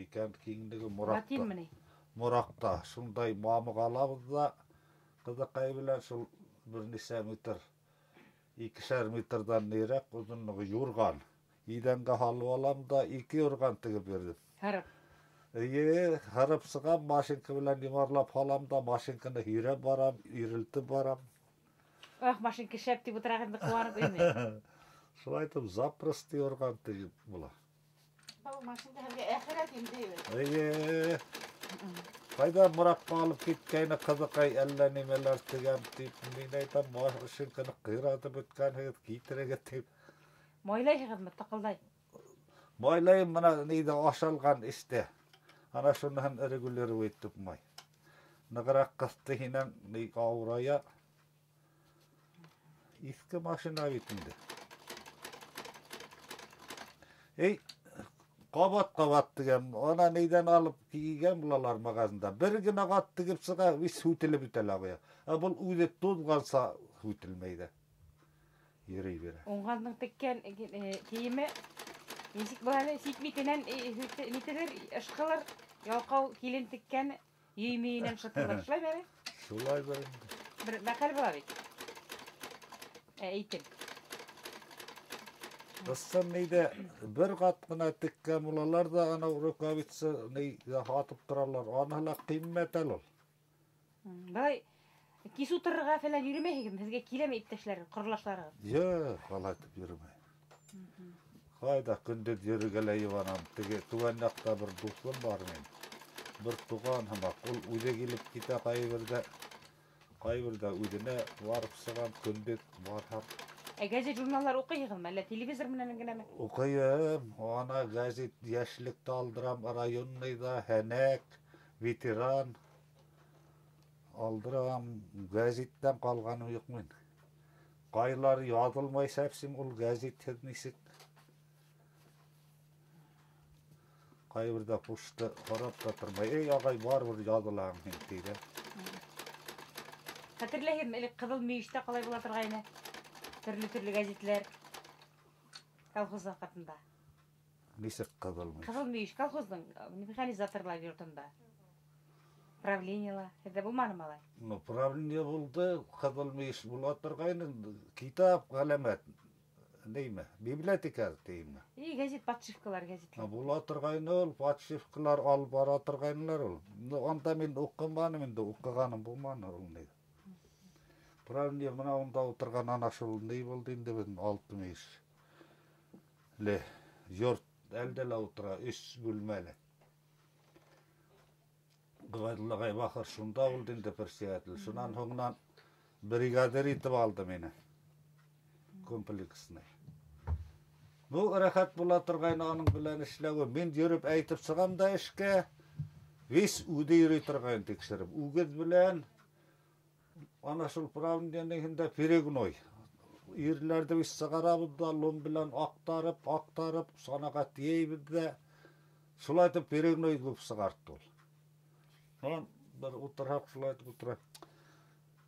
икән киңлеге Мораҡта. Латинмы ни? Мораҡта шундай мамыҡ алабыҙ ҙа, ҡыҙыҡай белән шул бер нисә метр, икешәр метрҙан нейрәк оҙонлоғо юрған. Иҙәнгә һалып алам да ике юрған тегеп бирҙем. Һырып. Эйе, һырып сығам, машинка белән йомарлап һалам да, машинканы һөйрәп барам, өйрөлтөп барам. Ах, машинка шәп тип ултыраһың инде, ҡыуанып инде. Шулай итеп, запросто юрған тегеп була. Был машинка һеҙгә әхирәт инде. Эйе. Ҡайҙа Мораҡҡа алып киткәйне ҡыҙыҡай, әллә нимәләр тегәм тип, мин әйтәм, машинканы ҡыйратып бөткәнһегеҙ, китерегеҙ тип. Майлайһығыҙмы, тыҡылдай? Майлайым, бына нейҙә ашалған эстә. Ана шуныһын регулировать итеп май. Нығыраҡ ҡыҫты һинән, ни ауырая. Иҫке машина бит инде. Эй, ҡабат-ҡабат тегәм, ана нейҙән алып кигән булалар магазинда. Бер генә ҡат тегеп сыға, вис һүтелеп бөтә лә ҡуя. Ә был үҙе туҙғанса һүтелмәй ҙә. Йөрөй бирә. Уңғандың теккән кейеме нисек була әле? Сит битенән нитәлер, ышҡылыр, ялҡау килен теккән йөймөйөнән шытылыр. Шулай әле? Шулай бер инде. Бер мәҡәл була бит. Әйтем. Ысын нейҙә бер ҡат ҡына теккән булалар ҙа, анау рукавица нейҙә һатып торалар. Аныһы ла ҡиммәт әле ул. Былай кис утырырға фәлән йөрөмәйһегеҙме? Һеҙгә киләме иптәшләр, ҡорлашларығыҙ? Юҡ, алай итеп йөрөмәй. Ҡайҙа көндөҙ йөрөргә лә йыбанам. Теге түбән яҡта бер дуҫым бар минең. Бер туған һымаҡ. Ул үҙе килеп китә ҡайберҙә. Ҡайберҙә үҙенә барып сығам, көндөҙ барһам. Ә гәзит журналлар уҡыйһығыҙмы, әллә телевизор менән генәме? Уҡыйым. Ана гәзит Йәшлекте алдырам, районныйҙа, Һәнәк, Ветеран алдырам. Гәзиттән ҡалғаным юҡ мин. Ҡайлар яҙылмай сәпсем ул гәзитһеҙ нисек. Ҡайберҙә пушты ҡарап та тормай. Эй, ағай, барыбер яҙылаң һин, ти ҙә. Хәтерләйһегеҙме, элек Ҡыҙыл мөйөштә ҡалай була торғайны? Төрлө-төрлө гәзитләр колхоз ваҡытында. Нисек Ҡыҙыл мөйөш? Ҡыҙыл мөйөш колхоздың механизаторлар йортонда. Правлениела. Һеҙҙә булманымы алай? Ну, правление булды, Ҡыҙыл мөйөш була торғайны. Китап ғәләмәт. Нейме? Библиотекарь тейме? И гәзит подшивкалар гәзитләр. Була торғайны ул, подшивкалар алып бара торғайнылар ул. Анда мин уҡыманым инде, уҡығаным булманы ул ни. Правильно, мына унда ултырған ана шул ни булды инде беҙҙең алты мөйөш. Ле, йорт әлдә лә ултыра, өс бүлмәле. Ғайдулла ағай бахыр шунда булды инде председатель. Шунан һуңынан бригадир итеп алды мине. Комплексный. Ну, рәхәт була торғайны аның белән эшләүе. Мин йөрөп әйтеп сығам да эшкә, весь үҙе йөрөй торғайны тикшереп. Үгеҙ белән ана шул правленияһында перегной. Ирләрҙе весь сығарабыҙ да, лом белән аҡтарып, аҡтарып, санаға тейәйбеҙ ҙә. Шулай итеп перегной күп сығартты ул. Унан бер ултырһаҡ, шулай итеп ултыра.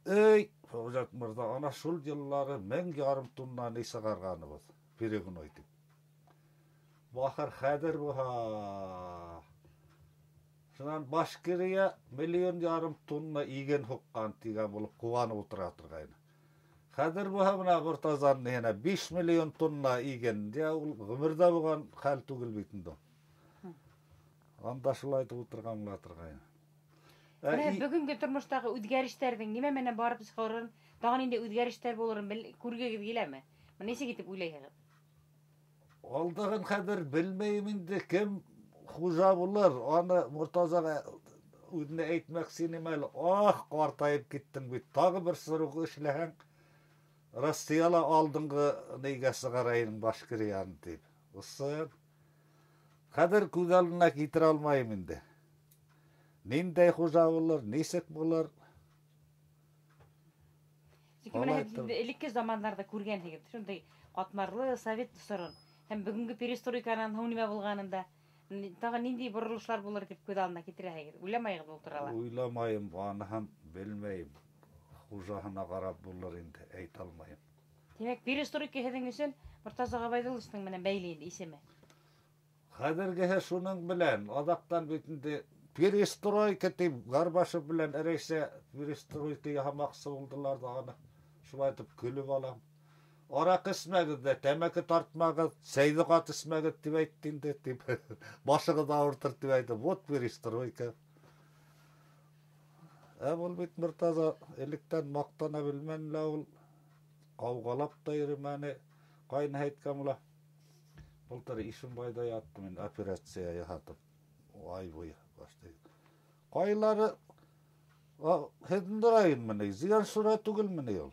Эй, Фәүзәт мырҙа, ана шул йыллары 1500 тонна ни сығарғаныбыҙ, перегной тип. Бахыр хәҙер буһа. Шунан Башкирия 1,5 миллион тонна иген һуҡҡан тигән булып ҡыуанып ултыра торғайны. Хәҙер буһа бына Мортазаның йәнә 5 миллион тонна иген. Я ул ғүмерҙә булған хәл түгел бит инде. Анда шулай итеп ултырған була торғайны. Менә бөгөнгө тормоштағы үҙгәрештәрҙең нимә менән барып сығырын, тағы ниндәй үҙгәрештәр булырын күргегеҙ киләме? Бына нисек итеп уйлайһығыҙ? Алдағын хәҙер белмәйем инде, кем хужа булыр. Аны Мортазаға үҙенә әйтмәксе инем әле. Ах, ҡартайып киттең бит. Тағы бер срок эшләһәң, Россияла алдынғы нейгә сығарайың Башкирияны тип. Ысын. Хәҙер күҙ алдына килтерә алмайым инде. Ниндәй хужа булыр, нисек булыр? Сөнки бына һеҙ инде элекке замандарҙа күргәнһегеҙ, шундай ҡатмарлы совет осорон һәм бөгөнгө перестройканан һуң нимә булғанын да, тағы ниндәй боролоштар булыр тип күҙ алдына килтерәһегеҙ? Уйламайығыҙ ул турала? Уйламайым, аны һәм белмәйем. Хужаһына ҡарап булыр инде, әйтә алмайым. Тимәк, перестройка һеҙҙең өсөн Мортаза Ғобәйҙулловичтың менән бәйле инде исеме. Хәҙергеһе шуның белән, аҙаҡтан бит инде перестройка тип Горбачев белән Рәйсә перестройка яһамаҡсы булдылар ҙа, аны шулай итеп көлөп алам. Араҡы эсмәгеҙ ҙә, тәмәке тартмағыҙ, сәйҙе ҡаты эсмәгеҙ тип әйтте инде, тип башығыҙ ауыртыр тип әйтте. Вот перестройка. Ә был бит Мортаза электән маҡтана белмәне лә ул, ҡауғалап та йөрөмәне. Ҡайны әйткән була. Былтыр Ишембайҙа яттым мин, операция яһатып, ай буйы башта. Ҡайлары, һеҙҙең районмы ни, Зиянсура түгелме ни ул?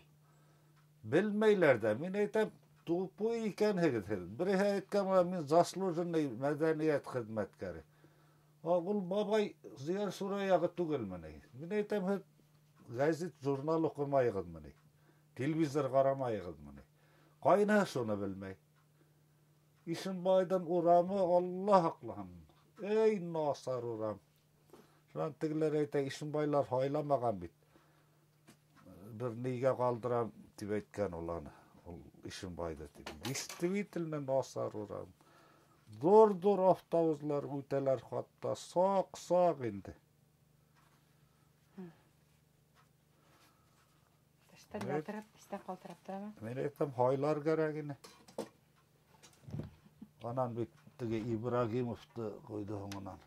Белмәйләр ҙә, мин әйтәм, тупой икәнһегеҙ һеҙ. Береһе әйткән була, мин заслуженный мәҙәниәт хеҙмәткәре. Ул бабай Зиянсура яғы түгелме ни? Мин әйтәм, һеҙ гәзит, журнал уҡымайығыҙмы ни? Телевизор ҡарамайығыҙмы ни? Ҡайныһы шуны белмәй. Ишембайҙың урамы, Алла һаҡлаһын. Эй, насар урам. Шунан тегеләр әйтә, Ишембайлар һайламаған бит. Бер нигә ҡалдырам тип әйткән ул аны, ул Ишембайҙы тип. Действительно насар урам. Ҙур-ҙур автобуслар үтәләр хатта, саҡ-саҡ инде. Тыштан ялтырап, эстән ҡалтырап торамы? Мин әйтәм, һайлар кәрәк ине. Анан бит теге Ибрагимовты ҡуйҙы һуңынан.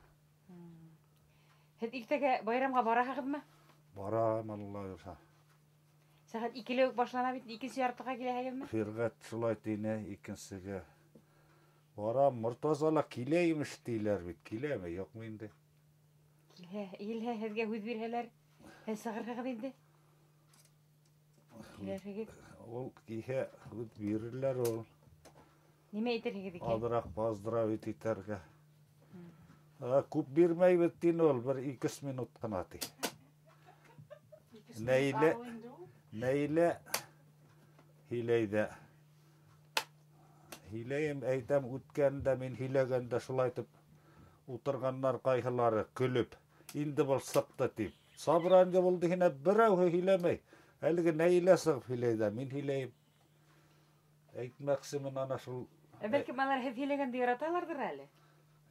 Һеҙ иртәгә байрамға бараһығыҙмы? Барам, Алла бирһә. Сәғәт икелә үк башлана бит, икенсе яртыға киләһегеҙме? Фирғәт шулай тине, икенсегә. Барам, Мортаза ла килә имеш тиләр бит. Киләме, юҡмы инде? Килһә, килһә, һеҙгә һүҙ бирһәләр, һеҙ сығырһығыҙ инде. Килерһегеҙ. Ул килһә, һүҙ бирерләр ул. Нимә әйтерһегеҙ икән? Аҙыраҡ поздравить итәргә. Күп бирмәйбеҙ тине ул, бер ике-өс минут ҡына ти. Нәйлә һиләй ҙә. Һиләйем, әйтәм, үткәндә мин һиләгәндә шулай итеп ултырғандар ҡайһылары көлөп, инде был сыҡты тип. Собрание булды һинә берәүһе һиләмәй. Әлеге Нәйлә сығып һиләй ҙә, мин һиләйем. Әйтмәксемен ана шул. Ә бәлкем алар һеҙ һиләгәнде яраталарҙыр әле?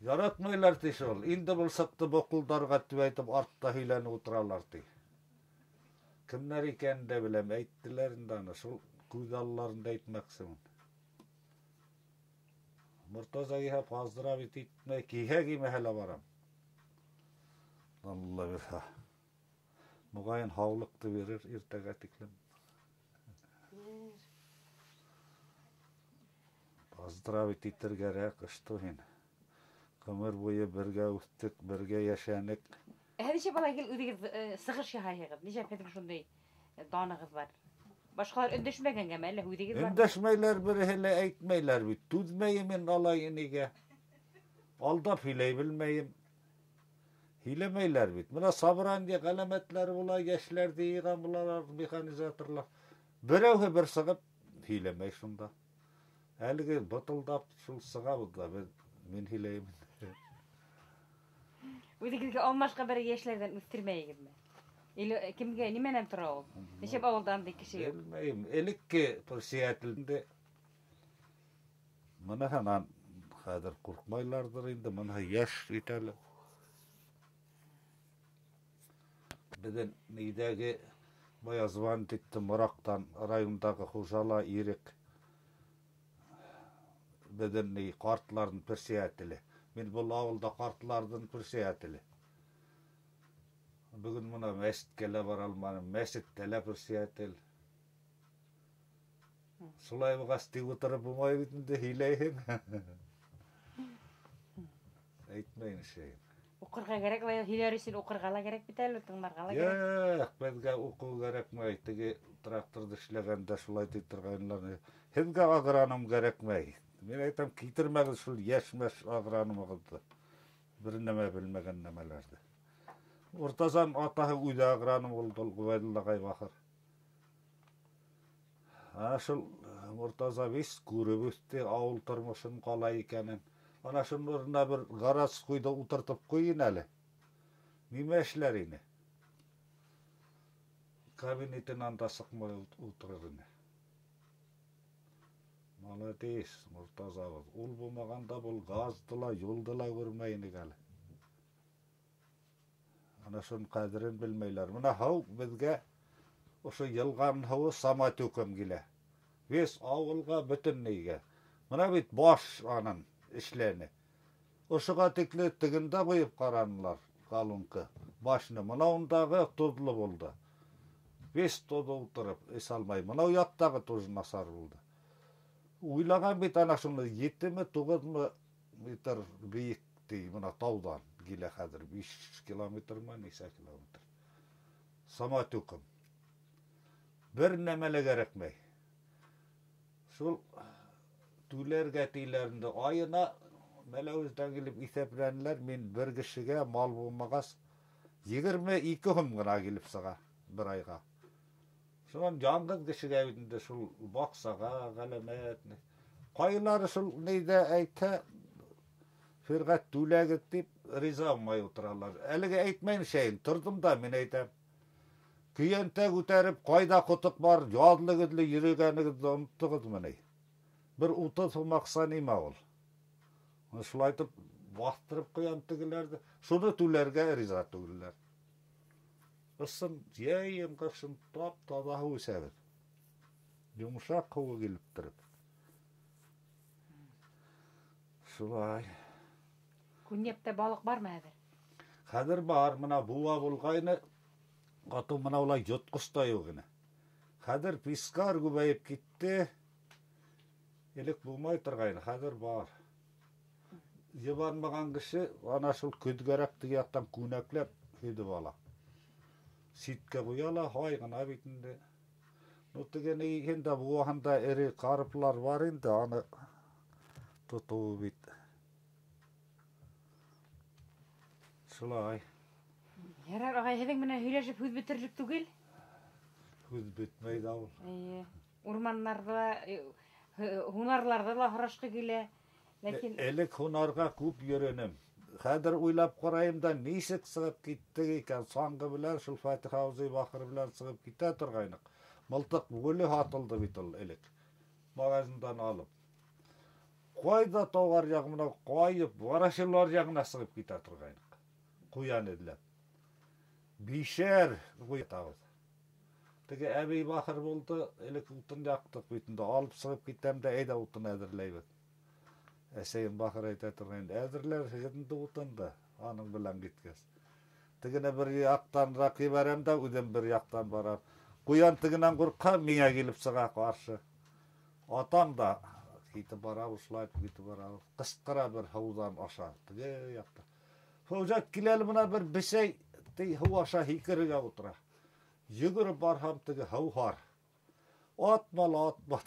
Яратмайлар ти шул. Инде был сыҡты боҡолдарға тип әйтеп артта һөйләнеп ултыралар ти. Кемдәр икәнен дә беләм, әйттеләр инде аны, шул күҙ алларында әйтмәксемен. Мортаза киһә поздравить итмәй, киһә кимәһә лә барам. Алла бирһә. Моғайын һаулыҡты бирер иртәгә тиклем. Поздравить итер кәрәк, что һин. Ғүмер буйы бергә үҫтек, бергә йәшәнек. Ә нисә бала гел үҙегеҙ сығыш яһайһығыҙ? Нисә һеҙҙең шундай данығыҙ бар? Башҡалар өндәшмәгәнгәме, әллә үҙегеҙ бар? Өндәшмәйләр, береһе лә әйтмәйләр бит. Түҙмәйем мин алай инегә. Алдап һөйләй белмәйем. Һөйләмәйләр бит. Мына собрание ғәләмәтләре була, йәшләрҙе йыйған булалар, механизаторлар. Берәүһе бер сығып һөйләмәй шунда. Әлеге бытылдап шул сығабыҙ ҙа, мин һөйләйем. Үҙегеҙгә алмашҡа бер йәшләрҙән үҫтермәйегеҙме? Или кемгә, нимәнән тора ул? Нисә ауылда андай кеше юҡ? Белмәйем. Элекке председателде мыныһынан хәҙер ҡурҡмайларҙыр инде, мыныһы йәш бит әле. Беҙҙең нейҙәге бая звонить итте Мораҡтан, райондағы хужала Ирек. Беҙҙең ни ҡартларҙың председателе. Мин был ауылда ҡартларҙың председателе. Бөгөн мына мәсеткә лә бара алманым, мәсеттә лә председатель. Шулай булғас тик ултырып булмай бит инде, һөйләйһең. Әйтмәйем шәйем. Уҡырға кәрәк, лай һөйләр өсөн уҡырға ла кәрәк бит әле, тыңларға ла кәрәк. Юҡ, беҙгә уҡыу кәрәкмәй. Теге тракторҙы эшләгәндә шулай ти торғайнылар. Һеҙгә агроном кәрәкмәй. Мин әйтәм, китермәгеҙ шул йәшмәш агрономығыҙҙы. Бер нәмә белмәгән нәмәләрҙе. Мортазан атаһы үҙе агроном булды, ул Ғүбәйҙулла ағай бахыр. Ана шул Мортаза бис күреп үҫте ауыл тормошон ҡалай икәнен. Ана шуның урынына бер городскойҙы ултыртып ҡуйын әле. Нимә эшләр ине? Кабинетынан да сыҡмай ултырыр ине. Молодец, Мортазабыҙ. Ул булмағанда был газды ла, юлды ла күрмәй инек әле. Ана шуның ҡәҙерен белмәйләр. Мына һыу беҙгә ошо йылғаның һыуы самотеком килә. Вес ауылға, бөтөн нейгә. Мына бит баш анын эшләне. Ошоға тикле тегендә ҡуйып ҡаранылар колонка. Башны. Мына ундағы тоҙло булды. Вес тоҙ ултырып эс алмай. Мына яҡтағы тоже насар булды. Уйлаған бит ана шуны етеме, туғыҙмы метр бейек ти, мына тауҙан килә хәҙер 5 километрмы, нисә километр. Самотеком. Бер нәмә лә кәрәкмәй. Шул түләргә тиләр инде. Айына Мәләүездән килеп иҫәпләнеләр, мин бер кешегә мал булмағас 22 һум ғына килеп сыға бер айға. Шунан яңғыҙ кешегә бит инде шул баҡсаға ғәләмәт. Ҡайһылары шул нейҙә әйтһә, Фирғәт түләгеҙ тип риза булмай ултыралар. Әлегә әйтмәйем шәйен, торҙом да мин әйтәм. Көйәнтә күтәреп, ҡайҙа ҡотоҡ бар, яҙлы-көҙлө йөрөгәнегеҙҙе оноттоғоҙмо ни? Бер 30 һум аҡса нимә ул? Шулай итеп баҫтырып ҡуям тегеләрҙе. Шуны түләргә риза түгелләр. Ысын йәйен ҡышын тап-таҙа һыу эсәбеҙ. Йомшаҡ һыуы килеп тороп. Шулай. Күнйәптә балыҡ бармы хәҙер? Хәҙер бар, мына быуа булғайны, ҡатыу мына улай йотҡос та юҡ ине. Хәҙер пискар күбәйеп китте. Элек булмай торғайны, хәҙер бар. Йыбанмаған кеше ана шул көҙгәрәк теге яҡтан күнәкләп һөҙөп ала. Ситкә ҡуя ла, һай ғына бит инде. Ну, теге нейгәндә быуаһында эре карплар бар инде, аны тотоу бит. Шулай. Ярар, ағай, һеҙҙең менән һөйләшеп һүҙ бөтөрлөк түгел? Һүҙ бөтмәй ҙә ул. Эйе. Урманнарҙа, һунарларҙа ла һорашҡы килә. Ләкин Элек һунарға күп йөрөнөм. Хәҙер уйлап ҡарайым да, нисек сығып киттек икән? Саңғы белән, шул Фатих абзый бахыр белән сығып китә торғайныҡ. Мылтыҡ бүле һатылды бит ул элек. Магазиндан алып. Ҡайҙа тауар яғына ҡайып, Ворошиловлар яғына сығып китә торғайныҡ. Ҡуян эҙләп. Бишәр ҡуятабыҙ. Теге әбей бахыр булды, элек утын яҡтыҡ бит инде, алып сығып китәм дә, әйҙә утын әҙерләйбеҙ. Әсәйем бахыр әйтә торған, әҙерләрһегеҙ инде утынды, аның белән киткәс. Тегене бер яҡтанраҡ ебәрәм дә, үҙем бер яҡтан барам. Ҡуян тегенән ҡурҡа, миңә килеп сыға ҡаршы. Атам да китеп бара, шулай китеп бара. Ҡысҡыра бер һыуҙан аша, теге яҡта. Фәүзәт килә әле бына бер бесәй, ти һыу аша һикерергә ултыра. Йүгереп барһам, теге һыу һар. Атма ла, атма.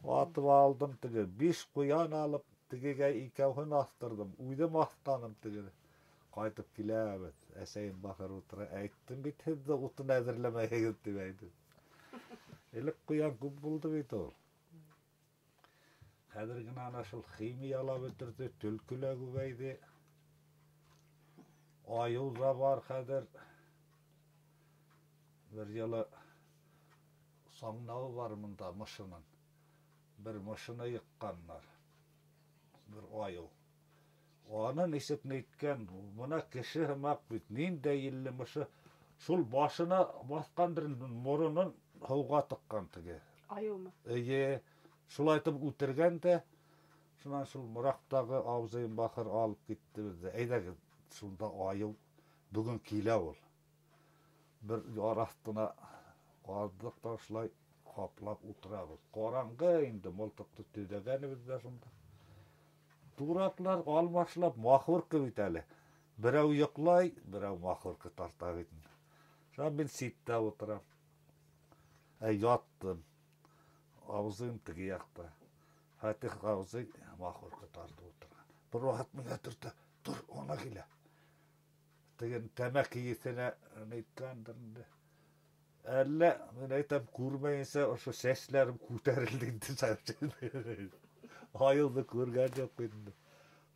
Атып алдым теге, 5 ҡуян алып, тегегә икәүһен аҫтырҙым. Үҙем аҫҡаным тегене. Ҡайтып киләбеҙ. Әсәйем бахыр ултыра. Әйттем бит һеҙҙе утын әҙерләмәйһегеҙ тип әйтеп. Элек ҡуян күп булды бит ул. Хәҙер генә ана шул химия ла бөтөрҙө, төлкө лә күбәйҙе. Айыу ҙа бар хәҙер. Бер йылы саңнауы бар мында мышының. Бер мышыны йыҡҡаннар. Бер айыу. Аны нисек нейткән, бына кеше һымаҡ бит, ниндәй илле мышы. Шул башына баҫҡандыр, моронон һыуға тыҡҡан теге. Айыумы? Эйе, шулайтып үтергән дә, шунан шул Мораҡтағы абзыйым бахыр алып китте беҙҙе. Әйҙәгеҙ, шунда айыу бөгөн килә ул. Бер яр аҫтына ҡаҙҙыҡ та шулай ҡаплап ултырабыҙ. Ҡараңғы инде, мылтыҡты төҙәгәнебеҙ ҙә шунда. Тураҡлар алмашлап махорка бит әле. Берәү йоҡлай, берәү махорка тарта бит инде. Шунан мин ситтә ултырам. Ә яттым. Абзыйым теге яҡта. Фатих абзый махорка тартып ултыра. Бер ваҡыт миңә төртә, тор, она килә. Теген тәмәке еҫенә нейткәндер инде. Әллә, мин әйтәм, күрмәйенсә, ошо сәсләрем күтәрелде инде. Айылды күргән юҡ инде.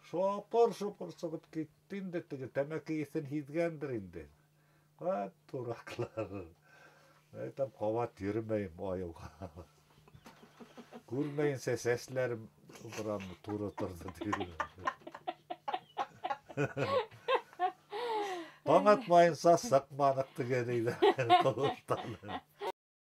Шопыр-шопыр сығып китте инде, теге тәмәке еҫен һиҙгәндер инде. Ҡат тураҡлар. Әйтәм, ҡабат йөрөмәйем айыуға. Күрмәйенсә сәсләрем ултырамы, тура торҙо тип. Таң атмайынса сыҡманыҡ тигән ине. Ҡыуыштан.